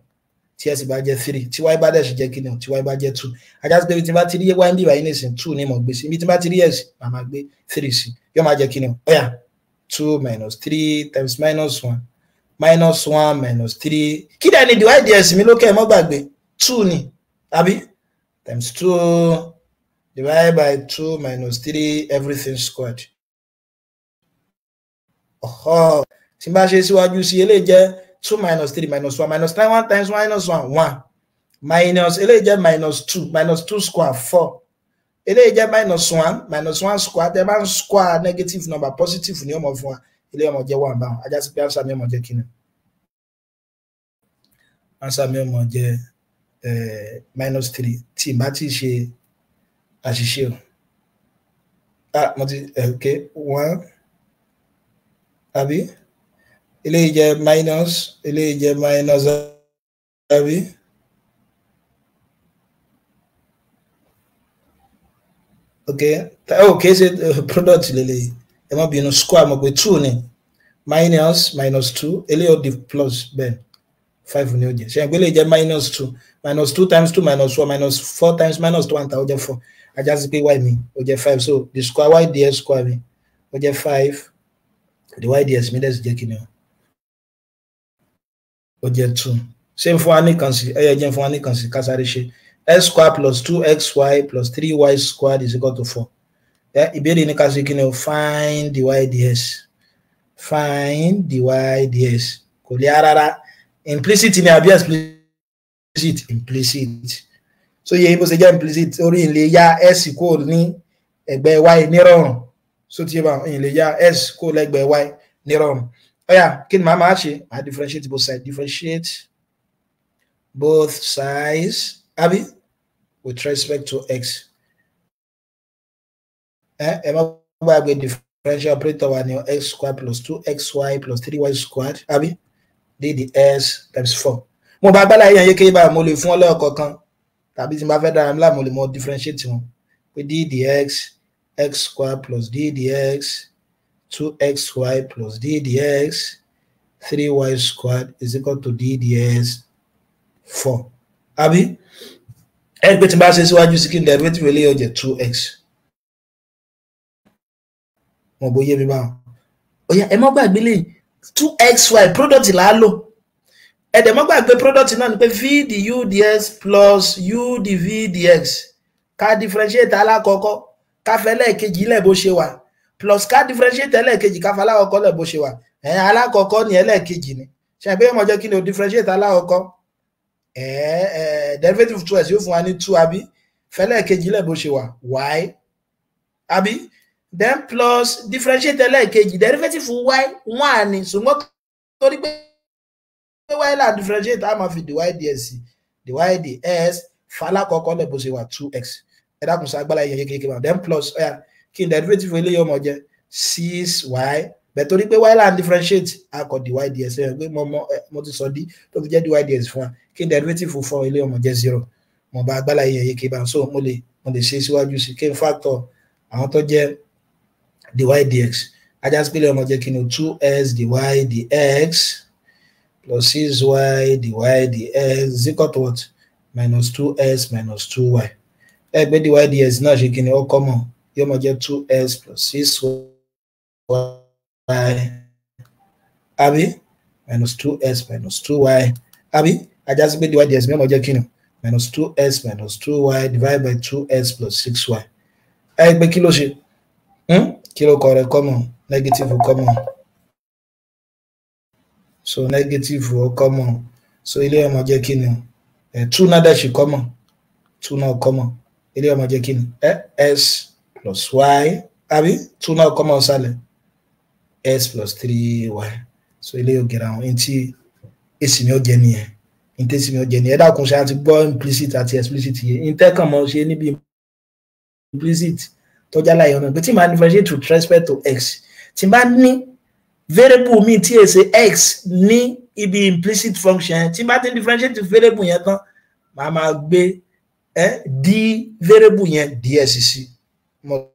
tí x bá jẹ́ 3, tí y bá dẹ̀ sì jẹ́ kíni o, tí y bá jẹ́ 2. Ajá sí pé tí n bá ti rí y ń bí báyìí nísìn 2 ní mo gbé sí, ibi tí n bá ti rí x màá máa gbé 3 sí, yóò máa jẹ́ kíni o. Ó yá, 2 minus 3 times minus 1 minus 1 minus 3. Kí dẹ̀ ni dy dx mi lókè, mọ́ gbàgbé 2 ni, àbí times 2 divided by 2 minus 3 everything squared. Ọ̀họ́, tí n bá ṣe síwájú sí eléyìí jẹ́ 2 minus 3 minus 1 minus 9 1 times minus 1 1 minus eléyìí jẹ́ minus 2 minus 2 square 4, eléyìí jẹ́ minus 1 minus 1 square. Tẹ́ bá ń square negative number, positive ni ó mọ̀ fún wa, eléyìí ó máa jẹ́ 1 báwọn. Ajá sí pé answer mi ó máa jẹ́ kíni, answer mi ó máa jẹ́ minus 3, tí n bá ti ṣe àṣìṣe o. Ah, mo ti, okay, 1, àbí eléyìí jẹ́ minus, eléyìí jẹ́ minus, àbí okay, oh, kìí ṣe product lélẹ́yìí, ẹ má bínú, square mọ̀ pé 2 ni, minus minus 2, eléyìí ó di plus bẹ́ẹ̀ 5 ni ó jẹ́. Ṣe é pé eléyìí jẹ́ minus 2 minus 2 times 2 minus 4 minus 4 times minus 2 and ó jẹ́ 4. Ajá sí pé y mi ó jẹ́ 5, so the square y dx square mi ó jẹ́ 5, the y dx mi dẹ̀ sì jẹ́ kíni o, ó jẹ́ 2. Ṣé n fún wa nìkan sí ẹyẹ jẹ́ n fún wa nìkan sí kásáré ṣe x square plus 2xy plus 3y squared is equal to 4. Ìbéèrè ní ká ṣe kíni o, find dy dx, find dy dx. Kò lè rárá, implicit ni àbí explicit? Implicit. So yẹ bó ṣe jẹ́ implicit, orí ìlè ya s kò ní ẹ̀gbẹ́ y nírọ̀rùn. So tí yẹ bá ìlè ya s kò lẹ́gbẹ̀ẹ́ y nírọ̀rùn. Ó yá, kí ni màá máa ṣe? Màá differentiate both sides, differentiate both sides, àbí with respect to x. Ẹ má gbàgbé differential operator wa ní x squared plus 2xy plus 3y squared, àbí d dx times 4. Mo bá gbálà yẹn yékéyé báyìí, mo lè fún ọ lẹ́ọ̀kọ̀ọ̀kan, tàbí tí n bá fẹ́ dára ńlá mo lè mọ differentiate wọn pé d dx x squared plus d dx 2xy plus d dx 3y squared is equal to d dx 4. Àbí ẹ pé tí n bá ṣe síwájú sí kí n derivative eléyìí ó jẹ́ 2x. Mo bóyá mi báwọn. Ó yá, ẹ má gbàgbé lè 2xy product là á lò. Ẹ dẹ̀ má gbàgbé product náà ni pé v du dx plus u dv dx. Ká differentiate alákọ̀ọ́kọ́, ká fẹ́ lẹ́ẹ̀kejì lẹ̀ bó ṣe wà, plus ká differentiate ẹlẹ́ẹ̀kejì, ká fẹ́ alákọ̀ọ́kọ́ lẹ̀ bó ṣe wà. Alákọ̀ọ́kọ́ ni ẹlẹ́ẹ̀kejì ni. Ṣe àgbéyẹ̀ mọ̀ jẹ́ kí ni o differentiate alákọ̀ọ́kọ́? Derivative 2x yóò fún wa ní 2, àbí fẹ́ lẹ́ẹ̀kejì lẹ̀ bó ṣe wà y, àbí then plus differentiate ẹlẹ́ẹ̀kejì, derivative y 1 ni, ṣùgbọ́n torí pé y là differentiate a máa fi dy dx dy dx falákọ̀ọ́kọ́ lẹ̀ bó ṣe wà 2x. Ẹ dákun sọ agbára yẹn kékeré bá, then plus ọ̀yà kí n derivative eléyìí ó máa jẹ́ 6y, bẹ́ẹ̀ torí pé y là ń differentiate a kọ dy dx ẹ pé mo ti sọ d tó fi jẹ́ dy dx fún wa, kí n derivative 4 eléyìí ó máa jẹ́ 0. Mo bá agbára yẹn yékéyé bá, so mo lè ṣe síwájú sí kí n factor àwọn tó jẹ́ dy dx. Ajá sí pé eléyìí ó máa jẹ́ kí ni 2x dy dx plus 6y dy dx is equal to what? Minus 2x minus 2y. Ẹ gbé dy dx náà ṣe kí ni ó common, yóò máa jẹ́ 2x plus 6y, àbí minus 2x minus 2y, àbí ajá sí pé dy dx mi ó máa jẹ́ kí ni minus 2x minus 2y divided by 2x plus 6y. Ẹ gbé kí ló ṣe? Kí ló kọ rẹ̀ common? Negative common. So negative ó common. So ilé ó máa jẹ́ kí ni 2 náà dẹ̀ ṣe common, 2 náà common. Ilé ó máa jẹ́ kí ni s plus y, àbí 2 náà common sálẹ̀ s plus 3y. So ilé yóò gẹ̀rẹ̀ àwọn ẹni tí èsì mi ó jẹ nìyẹn, ní tí èsì mi ó jẹ nìyẹn. Ẹ dákun, ṣe àti gbọ́ implicit àti explicit yìí ní tẹ́kàn mọ́ ṣe níbi Implicit tó jẹ́ àlàyé ọ̀nà pé tí màá differentiate with respect to x, tí n bá ní variable mi tí è ṣe x ní ibi implicit function, tí n bá ti differentiate variable yẹn tán, màá máa gbé d variable yẹn ds sí. Mo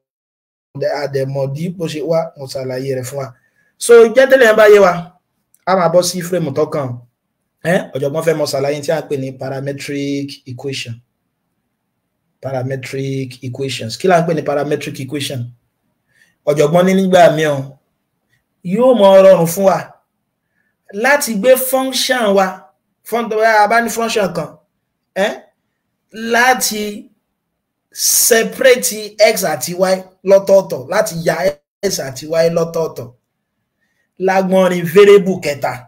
àdẹ̀mọ̀dí bó ṣe wá, mo ṣàlàyé rẹ̀ fún wa. So jẹ́ tẹ́lẹ̀ yẹn bá yé wa, a máa bọ́ sí frame tó kàn. Ọ̀jọ̀gbọ́n fẹ́ mọ ṣàlàyé tí a ń pè ní parametric equation. Parametric equations. Kí la ń pè ní parametric equation? Ọ̀jọ̀gbọ́n ní nígbà mìíràn yóò mọ rọrùn fún wa láti gbé function wa, a bá ní function kan, láti separate x àti y lọ́tọ̀ọ̀tọ̀, láti ya x àti y lọ́tọ̀ọ̀tọ̀ lágbọ́nrin variable kẹta.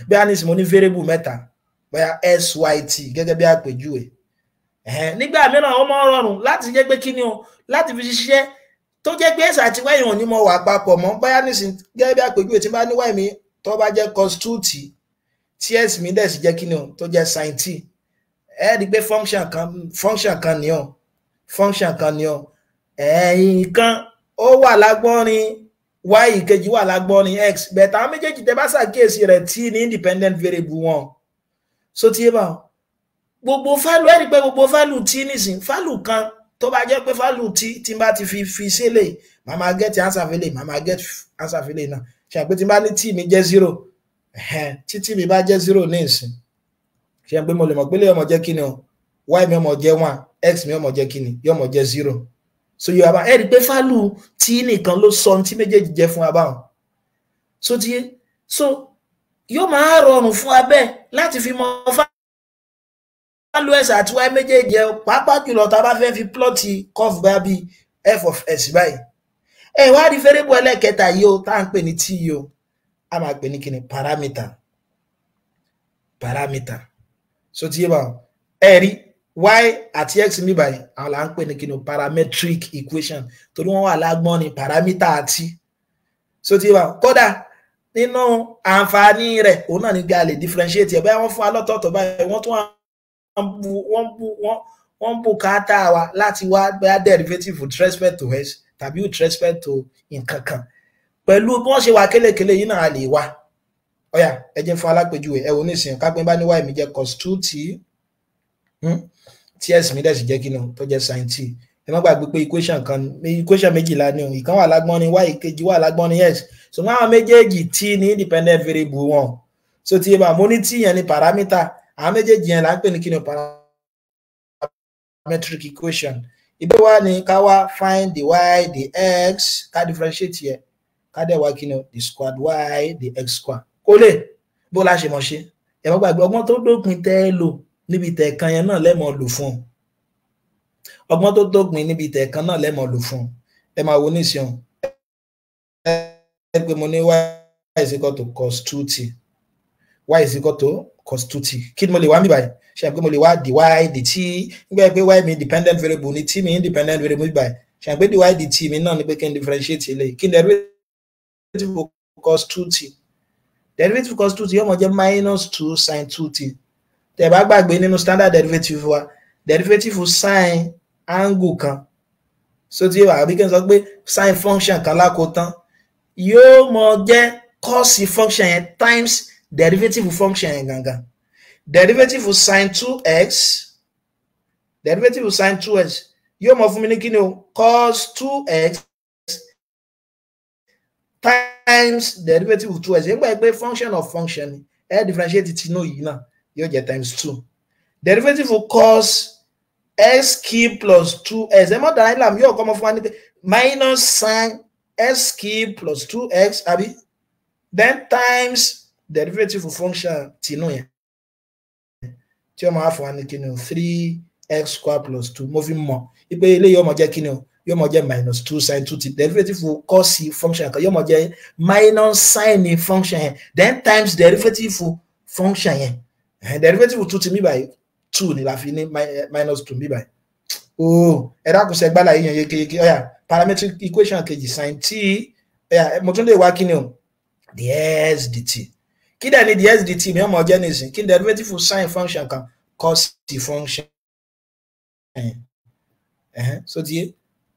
Bí a ní sì mo ní variable mẹ́ta, bóyá s, y, t gẹ́gẹ́ bí àpèjúwe. Nígbà mìíràn ó máa ń rọrùn láti jẹ́ pé kí ni o, láti fi ṣiṣẹ́ tó jẹ́ pé x àti y ò ní mọ wà papọ̀ mọ́. Bóyá nísìn gẹ́gẹ́ bí àpèjúwe, tí bá ní y mi tó bá jẹ́ cos 2t, tí x mi dẹ̀ sì jẹ́ kí ni o, tó jẹ́ sin t, ẹ rí i pé function kan ni o, ẹ̀yìn kan ó wà lágbọ́nrin y, ìkejì wà lágbọ́nrin x, bẹ̀tà àwọn méjèèjì, tẹ́ bá ṣàkíyèsí rẹ̀, t ní independent variable wọn. So tí yé bá gbogbo value, ẹ rí i pé gbogbo value t nísìn, value kan tó bá jẹ́ pé value t tí n bá ti fi sílẹ̀, màá máa get answer fẹ́lẹ̀, màá máa get answer fẹ́lẹ̀ náà. Ṣe àpé tí n bá ní t mi jẹ́ 0, tí t mi bá jẹ́ 0 ní ìsìn, ṣe pé mo lè mọ̀ pé lè ọmọ jẹ́ kí ni o, y mi ọmọ jẹ́ 1, x mi ọmọ jẹ́ kí ni, yọmọ jẹ́ 0. So yóò bá ẹ rí i pé value t nìkan ló sọ tí méjèèjì jẹ́ fún wa báwọn. So ti yé, so yóò máa rọrùn fún wa bẹ́ẹ̀ láti fi mọ value x àti y méjèèjì ẹ, pàápàá jùlọ tá a bá fẹ́ fi plot curve bá bí f of s báyìí. Ẹ wá rí variable ẹlẹ́kẹta yìí o, tá à ń pè ní t yìí o, a máa pè ní kíni? Parameter. Parameter. So ti yé báwọn. Ẹ rí y àti x mi báyìí, àwọn là ń pè ní kíni? Parametric equation, torí wọ́n wà lágbọ́n ní parameter àti. So ti yé báwọn. Kódà nínú àǹfààní rẹ̀ òun náà ní pé a lè differentiate ẹ̀. Báyìí wọ́n fún wa lọ́tọ̀ọ̀tọ̀ báyìí, wọ́n tún wọ́n bùkátà wa láti wá bóyá derivative with respect to x tàbí with respect to nǹkan kan, pẹ̀lú bí wọ́n ṣe wà kélekèle yìí náà, a lè wá. Ọ̀yà, ẹ jẹ́ fún alápèjúwe. Ẹ wò nísìnyí, kápẹ́ bá ní y mi jẹ́ cos 2t, tí x mi dẹ̀ sì jẹ́ kí ni, tó jẹ́ sin t. Ẹ má gbàgbé pé equation kan, equation méjìlá ni o. Ìkan wà lágbọ́n ní y, ìkejì wà lágbọ́n ní x, ṣùgbọ́n àwọn méjèèjì, t ní independent variable wọn. So tí bá mo ní t yẹn ní parameter, àwọn méjèèjì yẹn là ń pè ní kí ni? Parametric equation. Ìbí wa ni ká wá find the y, the x, ká differentiate yẹ, ká dẹ̀ wá kí ni, the squared y, the x square. Kó lè bó la ṣe mọ̀ ṣe. Ẹ má gbàgbé, ọgbọ́n tó dópin tẹ́ ẹ lò níbi tẹ̀ẹ̀kan yẹn náà lẹ́mọ̀ lò fún ọ. Ọgbọ́n tó dópin níbi tẹ̀ẹ̀kan náà lẹ́mọ̀ lò fún ọ. Ẹ máa wo nísìnyàn, ẹ pé mo ní y is equal to cos 2t, y is equal to cos 2t. Kí ni mo lè wá mi báyìí? Ṣe pé mo lè wá dy dt? Nígbà pé y mi independent variable ni, t mi independent variable mi báyìí, ṣe pé dy dt mi náà ni pé kí n differentiate eléyìí. Kí n derivative cos 2t? Derivative cos 2t yóò mọ jẹ́ minus 2 sin 2t. Tẹ́ bá gbàgbé, nínú standard derivative wa, derivative sin angle kan, so tí wà, àbí kí n sọ pé sin function kan lákòótán, yóò mọ jẹ́ cos function yẹn times derivative function yẹn gangan. Derivative sin 2x, derivative sin 2x yóò mọ fún mi ní kí ni o? Cos 2x times derivative 2x. Nígbà pé function of function, ẹ differentiate tinú yìí náà, yóò jẹ́ times 2. Derivative cos x cube plus 2x, ẹ mọ̀ dára ìlànà, yóò kọ́ mọ́ fún wa ní pé minus sin x cube plus 2x, àbí? Then times derivative function tinú yẹn, tí ó máa fún wa ní kí ni o? 3x square plus 2. Mo fi mọ̀ wípé eléyìí yóò mọ̀ jẹ́ kí ni o? Yóò mọ̀ jẹ́ minus 2 sin 2t. Derivative cos function kan yóò mọ̀ jẹ́ minus sin function yẹn, then times derivative function yẹn. Derivative 2 ti mi báyìí, 2 ni la fi ní minus 2 mi báyìí. Oh, ẹ dákun, ṣe gbálà yíyan yékéyéké? Ọ̀yà, parametric equation kejì, sin t. Ọ̀yà, mo tún lè wá kí ni o? Ds dt. Kí dẹ̀ ni ds dt mi ọmọ jẹ́ nísìn? Kí ni derivative sin function kan? Cos function. So ti yé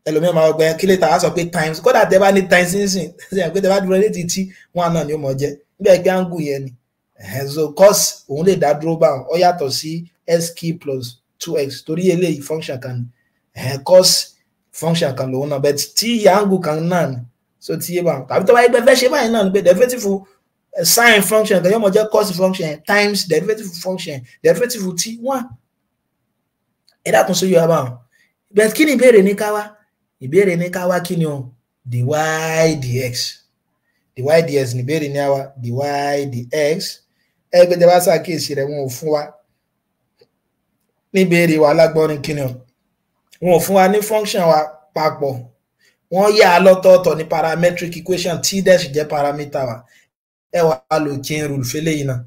ẹlòmíràn máa gbẹ kí lè ta á sọ pé times, kódà tẹ bá ní times nísìn ṣe pé tẹ bá differentiate t, one náà ni ó mọ̀ jẹ́ níbẹ̀ pé angle yẹn ni. So cos òun lè dá dúró báwọn, ó yàtọ̀ sí x cube plus 2x torí eléyìí function kan ni, cos function kan lòun náà, but tí angle kan náà ni. So ti yé báwọn, tàbí tó bá yẹ pé fẹ́ ṣe báyìí náà ni pé derivative sin function kan yóò mọ̀ jẹ́ cos function times derivative function derivative t one. Ẹ dákun, sóyè wa báwọn. But kí ni ìbéèrè ní ká wá? Ìbéèrè ní ká wá kí ni o? Dy dx. Dy dx ní ìbéèrè ní àwa, dy dx. Ẹ gbé jẹ bá ṣàkíyèsí rẹ̀, wọn ò fún wa ní ìbéèrè wa lágbọ́nrin kí ni o, wọn ò fún wa ní function wa papọ̀, wọ́n yà á lọ́tọ̀ọ̀tọ̀ ní parametric equation, tí dẹ̀ sì jẹ́ parameter wa. Ẹ wà á lo chain rule fẹ́lẹ́ yìí náà.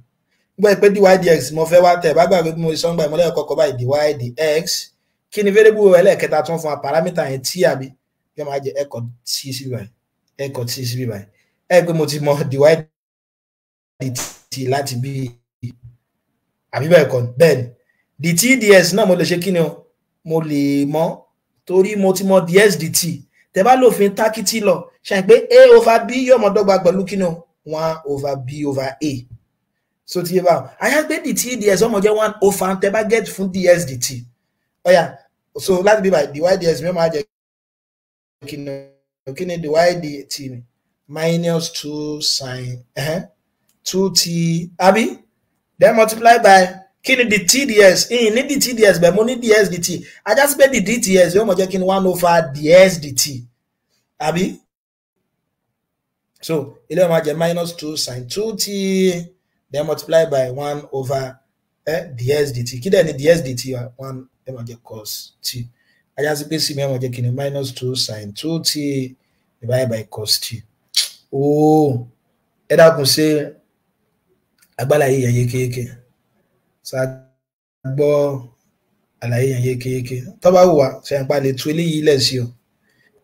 Gbọ́ pé dy dx mo fẹ́ wá, tẹ̀ bá gbàgbé bí mo sọ ń gbà ìmọ̀lẹ́ kọ̀ọ̀kan báyìí, dy dx, kí ni variable ẹlẹ́ẹ̀kẹta tó ń fún wa, parameter yẹn, t àbí? Yóò máa jẹ ẹ̀kọ́ t sí báyìí, ẹ̀kọ́ t sí báyìí. Ẹ pé mo ti mọ dy dt láti bí, àbí bẹ́ẹ̀ kọ́? Bẹ́ẹ̀ ni. Dt ds náà mo lè ṣe kí ni o, mo lè mọ̀ torí mo ti mọ ds dt. Tẹ́ bá lòfin tákìtì lọ ṣe pé a over b yóò mọ dọ́gba pẹ̀lú kí ni o? One over b over a. So ti yé báwọn, àyà pé dt ds ọmọ jẹ́ one over tẹ́ bá get fún ds dt. Ọ̀yà, so láti bí báyìí, dy ds mi máa jẹ́ kí ni? Kí ni dy dt mi? Minus two sin two t, àbí? Then multiply by kí ni dt ds? Ìyìn ní dt ds bẹ́ẹ̀, mo ní ds dt. Ajá sí pé dt ds yóò mọ̀ jẹ́ kí ni? One over ds dt, àbí? So ilé ó máa jẹ́ minus two sin two t, then multiply by one over ds dt. Kí dẹ̀ ni ds dt? One ẹ máa jẹ́ cos t. Ajá sí pé c mi ẹ máa jẹ́ kí ni? Minus two sin two t divided by cos t. Ooo, ẹ dákun, ṣe agbára yìí yẹn yékéyéké? Ṣá gbọ́ àlàyé yẹn yékéyéké? Tó bá wù wá ṣe ń pa lè tú eléyìí lẹ̀ sí o.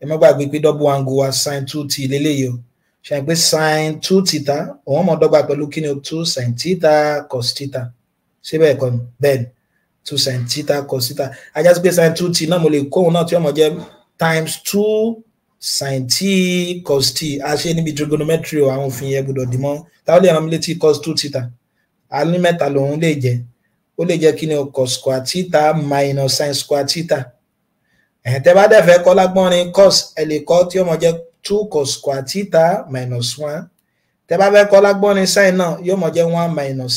Ẹ má gbàgbé pé double angle wa sin two t léléyìí o. Ṣe ń pé sin two theta òun mọ̀ dọ́gba pẹ̀lú kí ni o? Two sin theta cos theta. Ṣé bẹ́ẹ̀ kọ́ ni? Bẹ́ẹ̀ ni, two sin theta cos theta. Ajá sí pé sin two t náà mo lè kóhun náà tí ó mọ̀ jẹ́ times two sin t cos t. A ṣe níbi trigonometry o, àwọn òfin yẹn gbọ́dọ̀ dì mọ́. Táwọn lè rán mi létí cos two theta? A ní mẹ́ta lòun lè jẹ́. Ó lè jẹ́ kí ni o? Cos square theta minus sin square theta. Ẹ̀hìn, tẹ́ bá dẹ̀ fẹ́ kọ́ lágbọ́nrin cos, ẹ lè kọ́ tí ó mọ̀ jẹ́ two cos square theta minus one. Tẹ́ bá fẹ́ kọ́ lágbọ́nrin sin náà, yóò mọ̀ jẹ́ one minus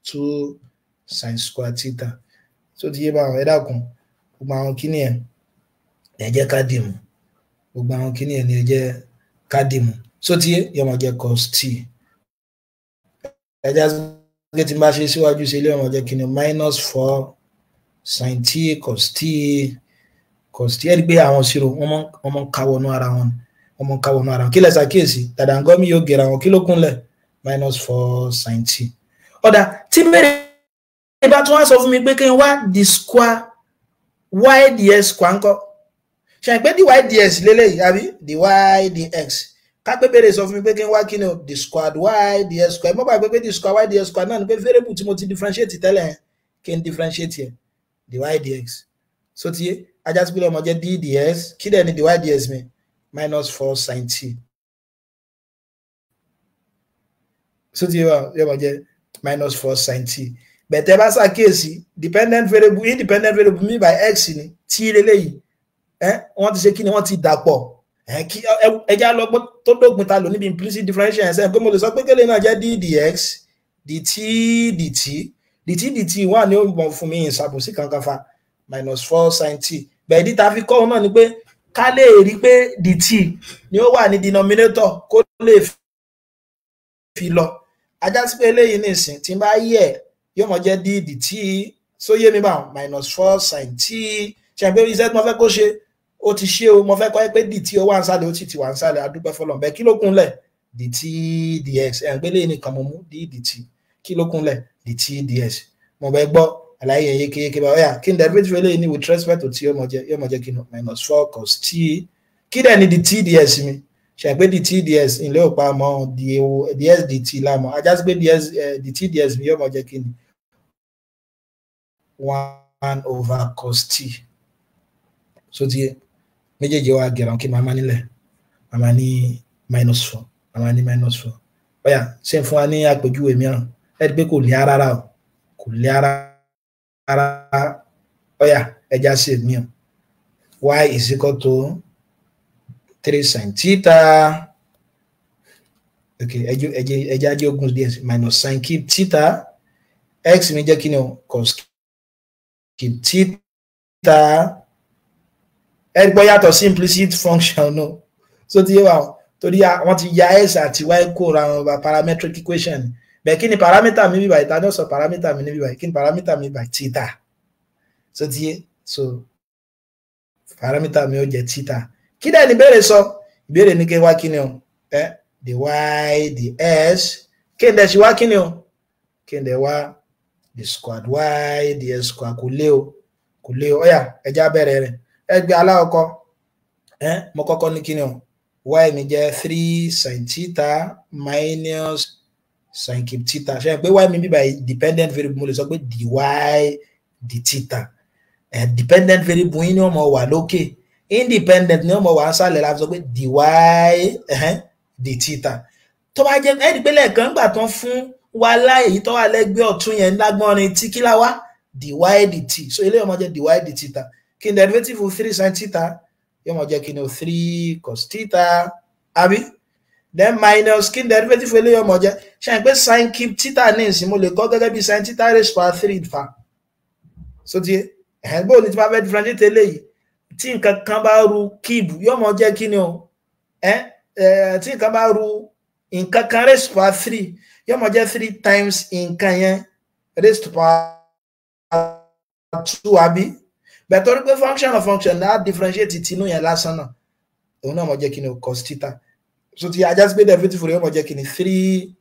two sin square theta. Tó ti yé báwọn? Ẹ dákun, gbogbo àwọn kíní ẹ̀ ẹ jẹ́ ká dì mú, gbogbo àwọn kíní ẹ̀ ní ẹ jẹ́ ká dì mú. Tó ti yé? Yóò mọ̀ jẹ́ cos t. Ẹ já sí tí n bá ṣe síwájú sí ilé, ọmọ jẹ́ kíní? Minus four sin t cos t cos t. Ẹ rí i pé àwọn ìṣirò wọ́n mọ̀ ń káwọnú ara wọn, wọ́n mọ̀ ń káwọnú ara wọn. Kí lẹ ṣàkíyèsí? Dàdàngọ́mí yóò gẹ̀rẹ̀ àwọn. Kí ló kúnlẹ̀? Minus four sin t. Ọ̀dà tí bẹ́ẹ̀rẹ̀ bá tún wá sọ fún mi pé kí n wá d square y dx square ńkọ́? Ṣe pé dy dx lélẹ́yìí, àbí? Dy dx. Kápẹ́ bèrè sọ fún mi pé kí n wá kí ni o? D squared y dx square. Mọ́ báyìí pé d square y dx square náà ni pé variable tí mo ti differentiate tẹ́lẹ̀ yẹn, kí n differentiate yẹn, dy dx. So ti yé, ajá sí pé ọmọ jẹ́ d dx. Kí dẹ̀ ni dy dx mi? Minus four sin t. So ti yé wa, yóò máa jẹ́ minus four sin t. Bẹ̀tẹ̀ bá ṣàkíyèsí, dependent variable, independent variable mi by x ni t lélẹ́yìí. Ẹ wọ́n ti ṣe kí ni? Wọ́n ti dàpọ̀. Ẹ kí ẹja lọ́gbọ́n tó dópin ta lò níbi implicit differential ẹ̀sẹ̀ pé mo lè sọ pé kélé náà jẹ́ d dx dt dt dt dt wà ní ó mọ̀ fún mi ìṣàbòsí kankan fa minus four sin t. Bẹ́ẹ̀ ìdí ta fi kọ́ òun náà ni pé ká lè rí pé dt ni ó wà ní denominator kó lè fi lọ. Ajá sí pé eléyìí nìsín, tí n bá yẹ, yóò mọ jẹ́ d dt. Sóyè mi báwọn? Minus four sin t. Ṣe pé iṣẹ́ tí mo fẹ́ kó ṣe, ó ti ṣe o. Mo fẹ́ kọ́ pé dt ó wà ń sálẹ̀, ó sì ti wà ń sálẹ̀, adúpẹ́ fọlọ́n bẹ́ẹ̀. Kí ló kúnlẹ̀? Dt dx. Ẹ̀ ń gbélé nìkan mo mú d dt. Kí ló kúnlẹ̀? Dt dx. Mo bẹ gbọ́ àlàyé yẹn yékéyéké bá. Ọ̀yà, kí n derivative eléyìí ní with respect to t? Yóò mọ jẹ́ kí n minus four cos t. Kí dẹ̀ ni dt ds mi? Ṣe pé dt ds ilé ò pa mọ́, ds dt lámọ̀. Ajá sí pé ds dt ds mi yóò mọ jẹ́ kí ni? One over cos t. So ti yé méjèèjì wa gẹ̀rọ kí màmá nílẹ̀, màmá ní minus four, màmá ní minus four. Ọ̀yà, ṣé n fún wa ní àpèjúwe mìíràn? Ẹ rí i pé kò lè rárá o, kò lè rárá. Ọ̀yà, ẹja sí mìíràn. Y is equal to three sin theta, okay, ẹjẹ ajé ogun díẹ̀ sí, minus sin cube theta. X mi jẹ́ kí ni o? Cos cube theta. Ẹ gbọ́, yàtọ̀ sí implicit function no. So ti yé wa o, torí wọ́n ti ya x àti y kó ra wọn bá parametric equation bẹ́ẹ̀. Kí ni parameter mi bíbáyìí? Ta ni ó sọ parameter mi ní bíbáyìí? Kí ni parameter mi bíbáyìí? Theta. So ti yé, so parameter mi ó jẹ́ theta. Kí dẹ̀ ni ìbéèrè sọ? Ìbéèrè ní kí wá kí ni o? Ẹ dy dx. Kí n dẹ̀ ṣe wá kí ni o? Kí n dẹ̀ wá d squared y dx square. Kò lé o, kò lé o. Ọ̀yà, ẹja bẹ̀rẹ̀ rẹ̀. Ẹgbẹ́ aláwọ̀kọ́ ẹ, mo kọ́kọ́ ní kí ni o? Y mi jẹ́ three sin theta minus sin cube theta. Ṣe é pé y mi bíbá dependent variable? Mo lè sọ pé dy d theta. Dependent variable yín ni wọ́n mọ̀ wà lókè, independent ni wọ́n mọ̀ wà nsàlẹ̀, la fi sọ pé dy d theta. Tó bá jẹ́ ẹni pé lẹ́ẹ̀kan gbà tán fún wa láàyè tó wà lẹ́gbẹ̀ẹ́ ọ̀tún yẹn lágbọ́nrin tí kí lá wá? Dy dt. So eléyìí ó máa jẹ́ dy d theta. Kí ni derivative three sin theta? Yóò máa jẹ́ kí ni o? Three cos theta, àbí? Then minus, kí ni derivative eléyìí ó máa jẹ́? Ṣe é pé sin cube theta ní ìsìn, mo lè kọ́ gẹ́gẹ́ bí sin theta raised power three fa. So ti ẹ̀ bó ni tí wọ́n fẹ́ differentiate eléyìí, tí nǹkan kan bá ru cube, yóò máa jẹ́ kí ni o? Ẹ tí nǹkan bá ru nǹkan kan raised power three, yóò máa jẹ́ three times nǹkan yẹn raised to power two, àbí? Bẹ́ẹ̀ torí pé function of function náà, differentiate tinú yẹn lásán náà, òun náà máa jẹ́ kí ni o? Cos theta. So ti ajá sí pé derivative rẹ̀ yóò máa jẹ́ kí ni? Three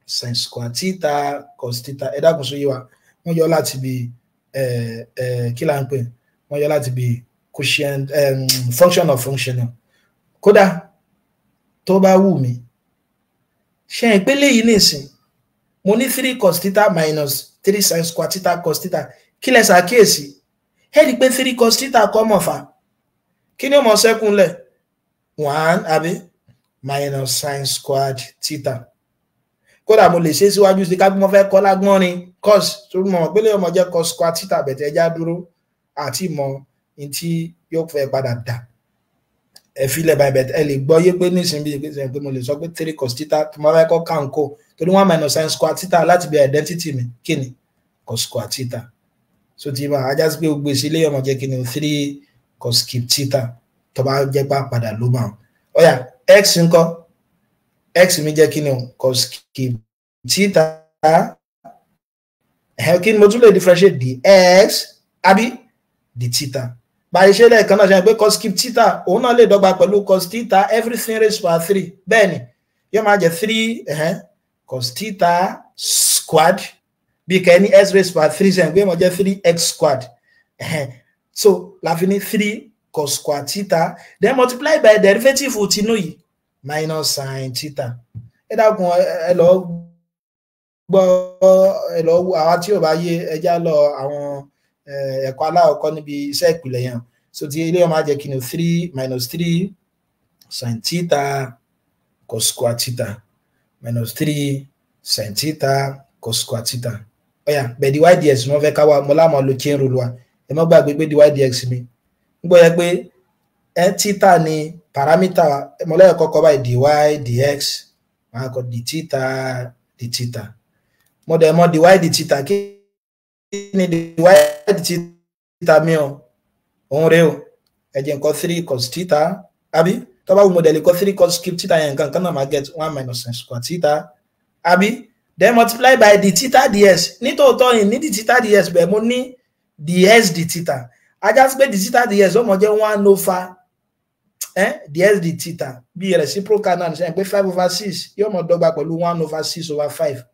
sin square theta cos theta. Ẹ dákun, sóyè wa? Wọ́n yọ láti bí kí là ń pè? Wọ́n yọ láti bí quotient function of function náà. Kódà tó bá wù mí, ṣe ìpele yìí nìsín, mo ní three cos theta minus three sin square theta cos theta. Kí lẹ ṣàkíyèsí? Ẹ rí i pé three cos theta kọ́ mọ̀ fà. Kí ni ó mọ̀ ṣẹ́kùnlẹ̀? One, àbí? Minus sin squared theta. Kódà mo lè ṣe síwájú sí ká bí mo fẹ́ kọ́ lágbọ́n ni cos tó mọ̀ pé lè ọmọ jẹ́ cos square theta bẹ̀tẹ̀. Ẹja dúró àti mọ̀ ní tí yóò fẹ́ padà dà. Ẹ filẹ̀ báyìí bẹ̀tẹ̀, ẹ lè gbọ́ yé pé nísìnyí pé mo lè sọ pé three cos theta tó máa fẹ́ kọ́ kánkó, torí one minus sin square theta láti bí identity mi, kí ni? Cos square theta. So ti máa ajá sí pé gbogbo èsì ilé ọmọ jẹ́ kí ni? Three cos cube theta. Tó bá jẹ́ pá padà ló máa. Ọ̀yà, x ńkọ́? X mi jẹ́ kí ni o? Cos cube theta. Ẹ̀ kí ni mo tún lè differentiate? Dx, àbí? D theta. Báyìí ṣe lẹ́ẹ̀kan náà, ṣe pé cos cube theta, òun náà lè dọ́gba pẹ̀lú cos theta everything raised by three. Bẹ́ẹ̀ ni, yóò máa jẹ́ three cos theta squared, bí kẹ́ ní x raised by three, ṣe pé yóò máa jẹ́ three x squared. So la fi ní three cos square theta, then multiply by derivative tinú yìí, minus sin theta. Ẹ dákun, ẹ lọ gbọ́, ẹ lọ àwa tí ò bá yé, ẹjá lọ àwọn ẹ̀kọ́ aláwọ̀kọ́ níbi iṣẹ́ ìpìlẹ̀ yẹn. So ti ilé ọmọ ajẹ́ kí ni? Three minus three sin theta cos square theta, minus three sin theta cos square theta. Ọ̀yà, bẹ́ẹ̀ dy dx wọ́n fẹ́ ká wá. Mo láwọn lo chain rule wa. Ẹ má gbàgbé pé dy dx mi ń gbọ́ yẹ pé ẹ theta ni parameter. Mo lẹ́yìn kọ́kọ́ báyìí, dy dx, máa kọ d theta d theta. Mo dẹ̀ mọ̀ dy d theta. Kí ni dy d theta mi o? Òun rèé o. Ẹ jẹ́ nǹkan three cos theta, àbí? Tó bá wù, mo dẹ̀ lè kọ three cos cube theta yẹn. Nǹkan kan náà, máa get one minus sin square theta, àbí? Then multiply by d theta ds. Nítòótọ́ yìí ní d theta ds bẹ́ẹ̀, mo ní ds d theta. Ajá sí pé d theta ds ó mọ̀ jẹ́ one over ds d theta, bí reciprocal náà ṣe pé five over six yóò mọ̀ dọ́gba pẹ̀lú one over six over five.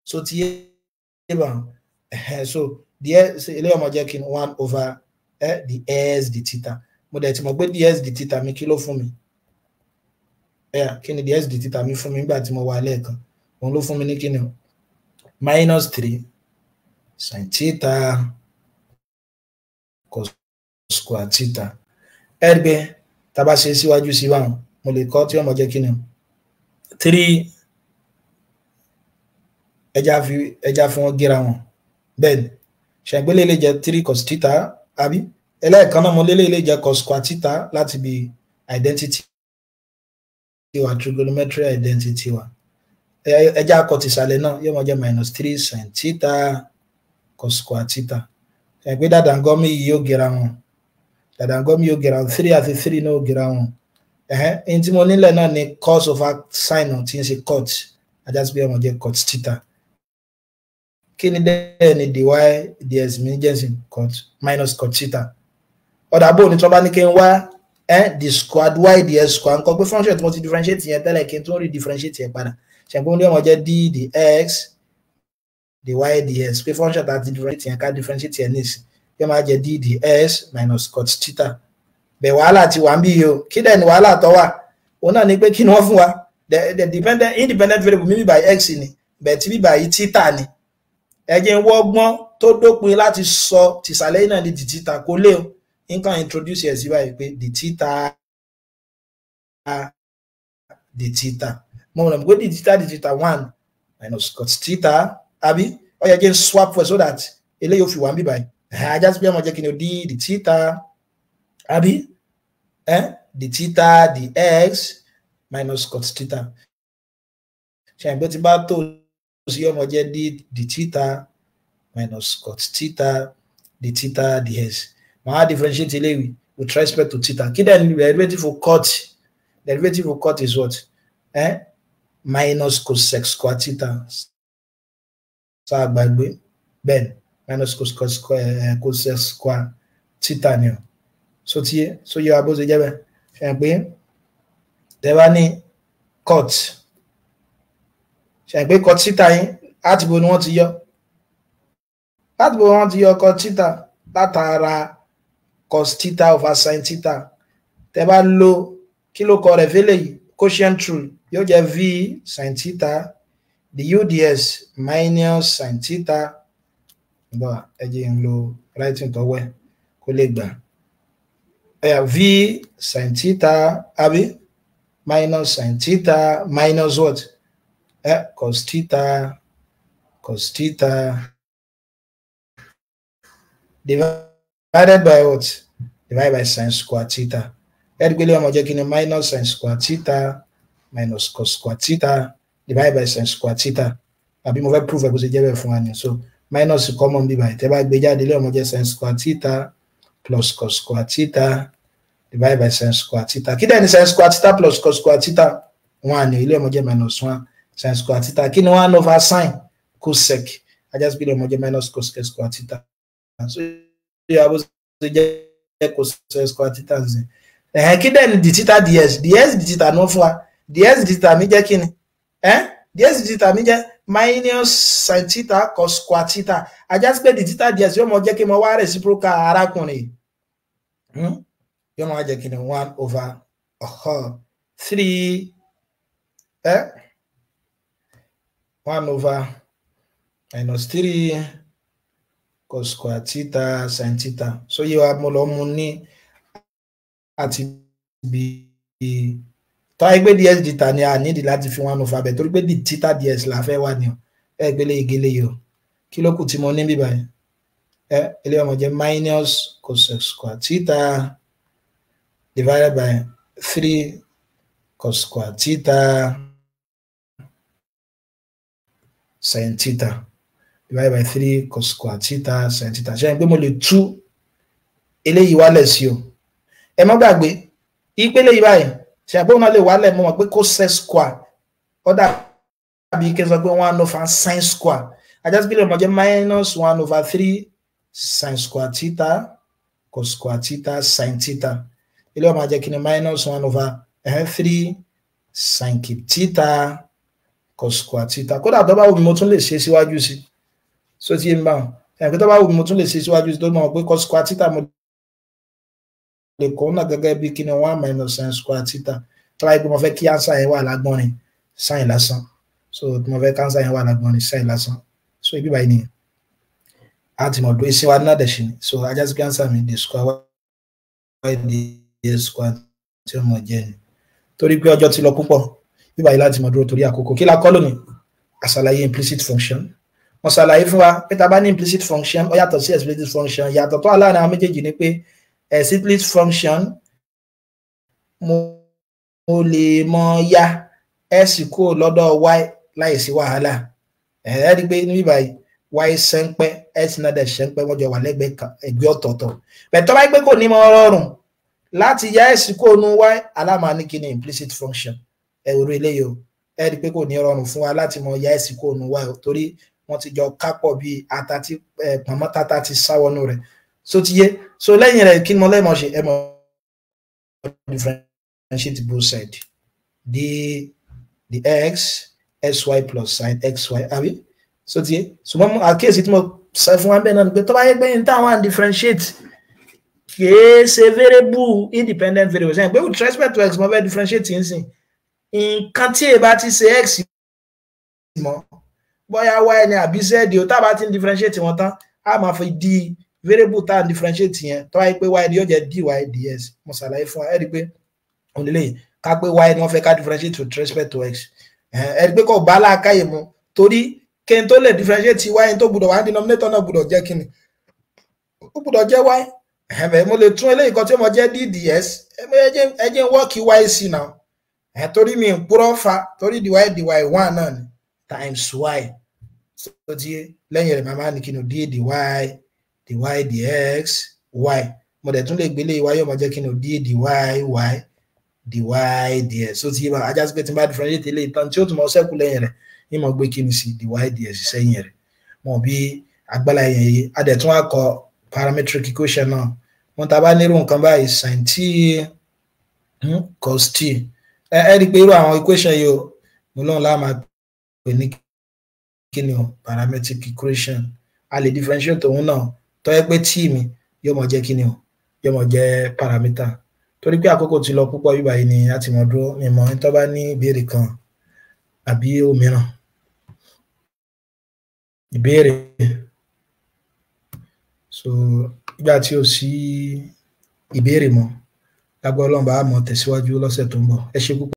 So ti yé bá? So ds eléyìí ó mọ̀ jẹ́ kí ni? One over ds d theta. Mo dẹ̀ ti mọ̀ pé ds d theta mi, kí ló fún mi? Kí ni ds d theta mi fún mi nígbà tí mo wà lẹ́ẹ̀kan? Òun ló fún mi ní kí ni o? Minus three sin theta cos square theta. Ẹ rí pé tá a bá ṣe síwájú sí báwọn, mo lè kọ́ tí ó máa jẹ́ kí ni? Three, ẹja fi wọn gíra wọn. Bẹ́ẹ̀ ni, ṣàgbélé lè jẹ́ three cos theta, àbí? Ẹlẹ́ẹ̀kan náà, mo lélẹ̀ lè jẹ́ cos square theta láti bí identity wa, trigonometry identity wa. Ẹja akọ tìsàlẹ̀ náà yóò máa jẹ́ minus three sin theta cos square theta. Ẹgbẹ́ dàdàngọ́mí yìí yóò gera wọn, dàdàngọ́mí yóò gera wọn, three àti three náà yóò gera wọn. Ẹ̀hẹ́n, ẹni tí mo nílẹ̀ náà ni cos over sin tí ń ṣe cot, ajá sí pé ó máa jẹ́ cot theta. Kí ni dẹ́ẹ̀ ni dy dx mi jẹ́ sí? Cot minus cot theta. Ọ̀dà bò ní tí wọ́n bá ní kí n wá d squared y dx square nǹkan, pé function tí mo ti differentiate yẹn tẹ́lẹ̀, kí n tún rí differentiate yẹn padà, ṣẹ̀gbọ́n ní ó máa jẹ́ d dx dy dx, pé function tá a ti differentiate yẹn, ká differentiate yẹn nísìn, yóò máa jẹ́ d dx minus cot theta. Bẹ̀ wàhálà ti wà ń bí yìí o. Kí dẹ̀ ni wàhálà tó wà? Òun náà ni pé kí ni wọ́n fún wa? The dependent independent variable mi by x ni bẹ̀ tí bíbà yìí theta ni. Ẹ jẹ́ ń wọ́gbọ́n tó dópin láti sọ tìsàlẹ̀ náà ní d theta. Kó lé o, nǹkan introduce ẹ̀ sí báyìí pé d theta d theta. Mo rò pé d theta d theta, one minus cot theta, àbí? Ó yẹ kí n swap for so that eléyìí ó fi wà ń bí báyìí. Ajá sí pé ó máa jẹ́ kí ni o? D d theta, àbí? D theta dx minus cot theta. Ṣe àgbẹ̀ tí bá tó sí, ó máa jẹ́ d d theta minus cot theta d theta dx. Màá differentiate eléyìí with respect to theta. Kí dẹ̀ ni derivative of cot? Derivative of cot is what? Minus cosec square theta. Sáà gbàgbé? Bẹ́ẹ̀, minus cosec square theta ni o. So tí so yẹ wa bó ṣe jẹ́ bẹ́ẹ̀, ṣe hàn pé tẹ́ bá ní cot, ṣe hàn pé cot theta yín, láti bo ni wọ́n ti yọ? Láti bo wọ́n ti yọ cot theta? Látara cos theta over sin theta. Tẹ́ bá lo kí ló kọ rẹ̀ fẹ́lẹ̀ yìí, quotient rule, yóò jẹ́ v sin theta du ds minus sin theta. Bọ́ ẹ jẹ́ n lo writing tó wẹ́ kó lè gbà. V sin theta, àbí? Minus sin theta minus what? Cos theta, cos theta divided by what? Divided by sin square theta. Ẹ̀rí pé ó máa jẹ́ kí ni? Minus sin square theta minus cos square theta divided by sin square theta, àbí? Mo fẹ́ prove ẹ̀ bó ṣe jẹ́ bẹ́ẹ̀ fún wa ni. So minus common bí báyìí, tẹ́ bá gbé jáde, ó máa jẹ́ sin square theta plus cos square theta divided by sin square theta. Kí dẹ̀ ni sin square theta plus cos square theta? One ni. Ó máa jẹ́ minus one sin square theta. Kí ni one over sin? Cosec. Ajá sí pé ó máa jẹ́ minus cosec square theta. So yóò bó ṣe jẹ́ cosec square theta ǹsìn. Ẹ̀hẹ́n, kí dẹ̀ ni d theta ds? Ds d theta ní wọ́n fún wa. Ds d theta mi jẹ́ kí ni? Ds d theta mi jẹ́ minus sin theta cos square theta. Ajá sí pé d theta ds yóò mọ jẹ́ kí mo wá reciprocal arákùnrin yìí, yóò máa jẹ́ kí ni? One over three, one over minus three cos square theta sin theta. So yé wa, mo lọ mú ní àti bí tó ayé pé ds theta ni a nídìí láti fi one over bẹ̀, torí pé d theta ds la fẹ́ wà ní o. Ẹ gbélé igele yìí o. Kí ló kù tí mo ní bíbáyìí? Ẹ eléyìí ó máa jẹ́ minus cosec square theta divided by three cos square theta sin theta, divided by three cos square theta sin theta. Ṣe é pé mo lè tú eléyìí wálẹ̀ sí o? Ẹ má gbàgbé ìpele yìí báyìí, ṣe àpé òun náà lè wálẹ̀. Mo mọ̀ pé cosec square ó dàbí kí n sọ pé one over sin square. Ajá sí pé ó máa jẹ́ minus one over three sin square theta cos square theta sin theta. Eléyìí ó máa jẹ́ kí ni? Minus one over three sin cube theta cos square theta. Kódà tó bá wù mí, mo tún lè ṣe síwájú sí. So tí ń bá wọn ẹ̀ pé tó bá wù mí, mo tún lè ṣe síwájú sí, tó mọ̀ pé cos square theta, mo lè kọ́ náà gẹ́gẹ́ bí kí ni? One minus sin square theta. Tó bá yẹ pé mo fẹ́ kí answer yẹn wà lágbọ́nrin sin lásán, so mo fẹ́ kí answer yẹn wà lágbọ́nrin sin lásán, so ibi báyìí nìyẹn a ti mọ̀ dó. Èsì wa náà dẹ̀ ṣe ni. So ajá sí pé answer mi, d square dx square tí ó mọ̀ jẹ́ ni. Torí pé ọjọ́ ti lọ púpọ̀, bíbá yìí láti mọ̀ dúró torí àkókò. Kí la kọ́ lónìí? Àṣàlàyé implicit function. Mo ṣàlàyé fún wa pé tá a bá ní implicit function, ó yàtọ̀ sí explicit function. Yàtọ̀ tó wà láàrin àwọn méjèèjì ni pé explicit function, mo lè mọ ya x kúrò lọ́dọ̀ y láìsí wàhálà. Ẹ rí i pé níbí báyìí, y sẹ́ńpẹ́, x náà dẹ̀ sẹ́ńpẹ́, wọ́n jọ wà lẹ́gbẹ̀ẹ́ ẹgbẹ́ ọ̀tọ̀ọ̀tọ̀. Bẹ́ẹ̀ tó bá yẹ pé kò ní mọ rọrùn láti ya x kúrò nú y, aláma ní kí ni implicit function. Ẹ wòrò eléyìí o, ẹ rí i pé kò ní rọrùn fún wa láti mọ ya x kúrò nú y o, torí wọ́n ti jọ kápọ̀ bíi ata tí pọ̀nmọ́ tata ti sáwọnú rẹ̀. So ti yé. So lẹ́yìn rẹ̀, kí ni mo lẹ́mọ̀ ṣe? Ẹ mọ̀ differentiate both side, d dx xy plus sin xy, àbí? So ti yé. Ṣùgbọ́n àkíyèsí tí mo sọ fún wa bẹ́ẹ̀ náà ni pé tó bá yẹ pé ní táwọn differentiate kìí ṣe variable, independent variable, sẹ́yìn pé with respect to x mo fẹ́ differentiate ń sìn, nǹkan tí èyí bá ti ṣe x mọ́, bóyá y ni àbí z o, tá a bá ti ń differentiate wọn tán, a máa fi di variable tá a ń differentiate yẹn. Tó wáyé pé y ni, yóò jẹ́ dy dx. Mo ṣàlàyé fún wa, ẹ rí i pé òun lè ká pé y ni wọ́n fẹ́ ká differentiate with respect to x. Ẹ rí i pé kò bá láàkáyè mu, torí kí n tó lè differentiate y, tó gbọ́dọ̀ wá denominator náà gbọ́dọ̀ jẹ́ kíni? Ó gbọ́dọ̀ jẹ́ y. Ẹ̀hẹ́n, mo lè tún eléyìí kan tí mo jẹ́ d dx. Ẹ jẹ́ ń wọ́ọ̀kì y sí náà ẹ̀, torí mi ń purọ́ fa, torí dy dy one náà ni times y. So ti lẹ́yìn rẹ̀, màmá ní kí ni? D dy dy dx y. Mo dẹ̀ tún lè gbélé y, yóò máa jẹ́ kí ni? D dy y dy dx. So ti yé bá ajá sí pé tí n bá differentiate eléyìí tán, tí ó tún mọ ṣẹ́kù lẹ́yìn rẹ̀, ní mo gbé kí ni sí? Dy dx sẹ́yìn rẹ̀. Mo bí agbára yẹn yé. A dẹ̀ tún wá kọ parametric equation náà. Wọn tá a bá nírú nǹkan báyìí, sin t cos t, ẹ rí i pé irú àwọn equation yìí o, mo lóun láà máa pè ní kí ni o? Parametric equation. A lè differentiate òun náà tó yẹ pé t mi yóò mọ jẹ́ kí ni o? Yóò mọ jẹ́ parameter. Torí pé àkókò ti lọ púpọ̀, bíbá yìí ni a ti mọ̀ dúró. Mi mọ̀ tó bá ní ìbéèrè kan àbí òmíràn, ìbéèrè. So nígbà tí ò sí ìbéèrè mọ́, lágbára Ọlọ́run, bá a mọ̀ tẹ̀síwájú lọ́sẹ̀ tó ń bọ̀. Ẹ ṣé púpọ̀.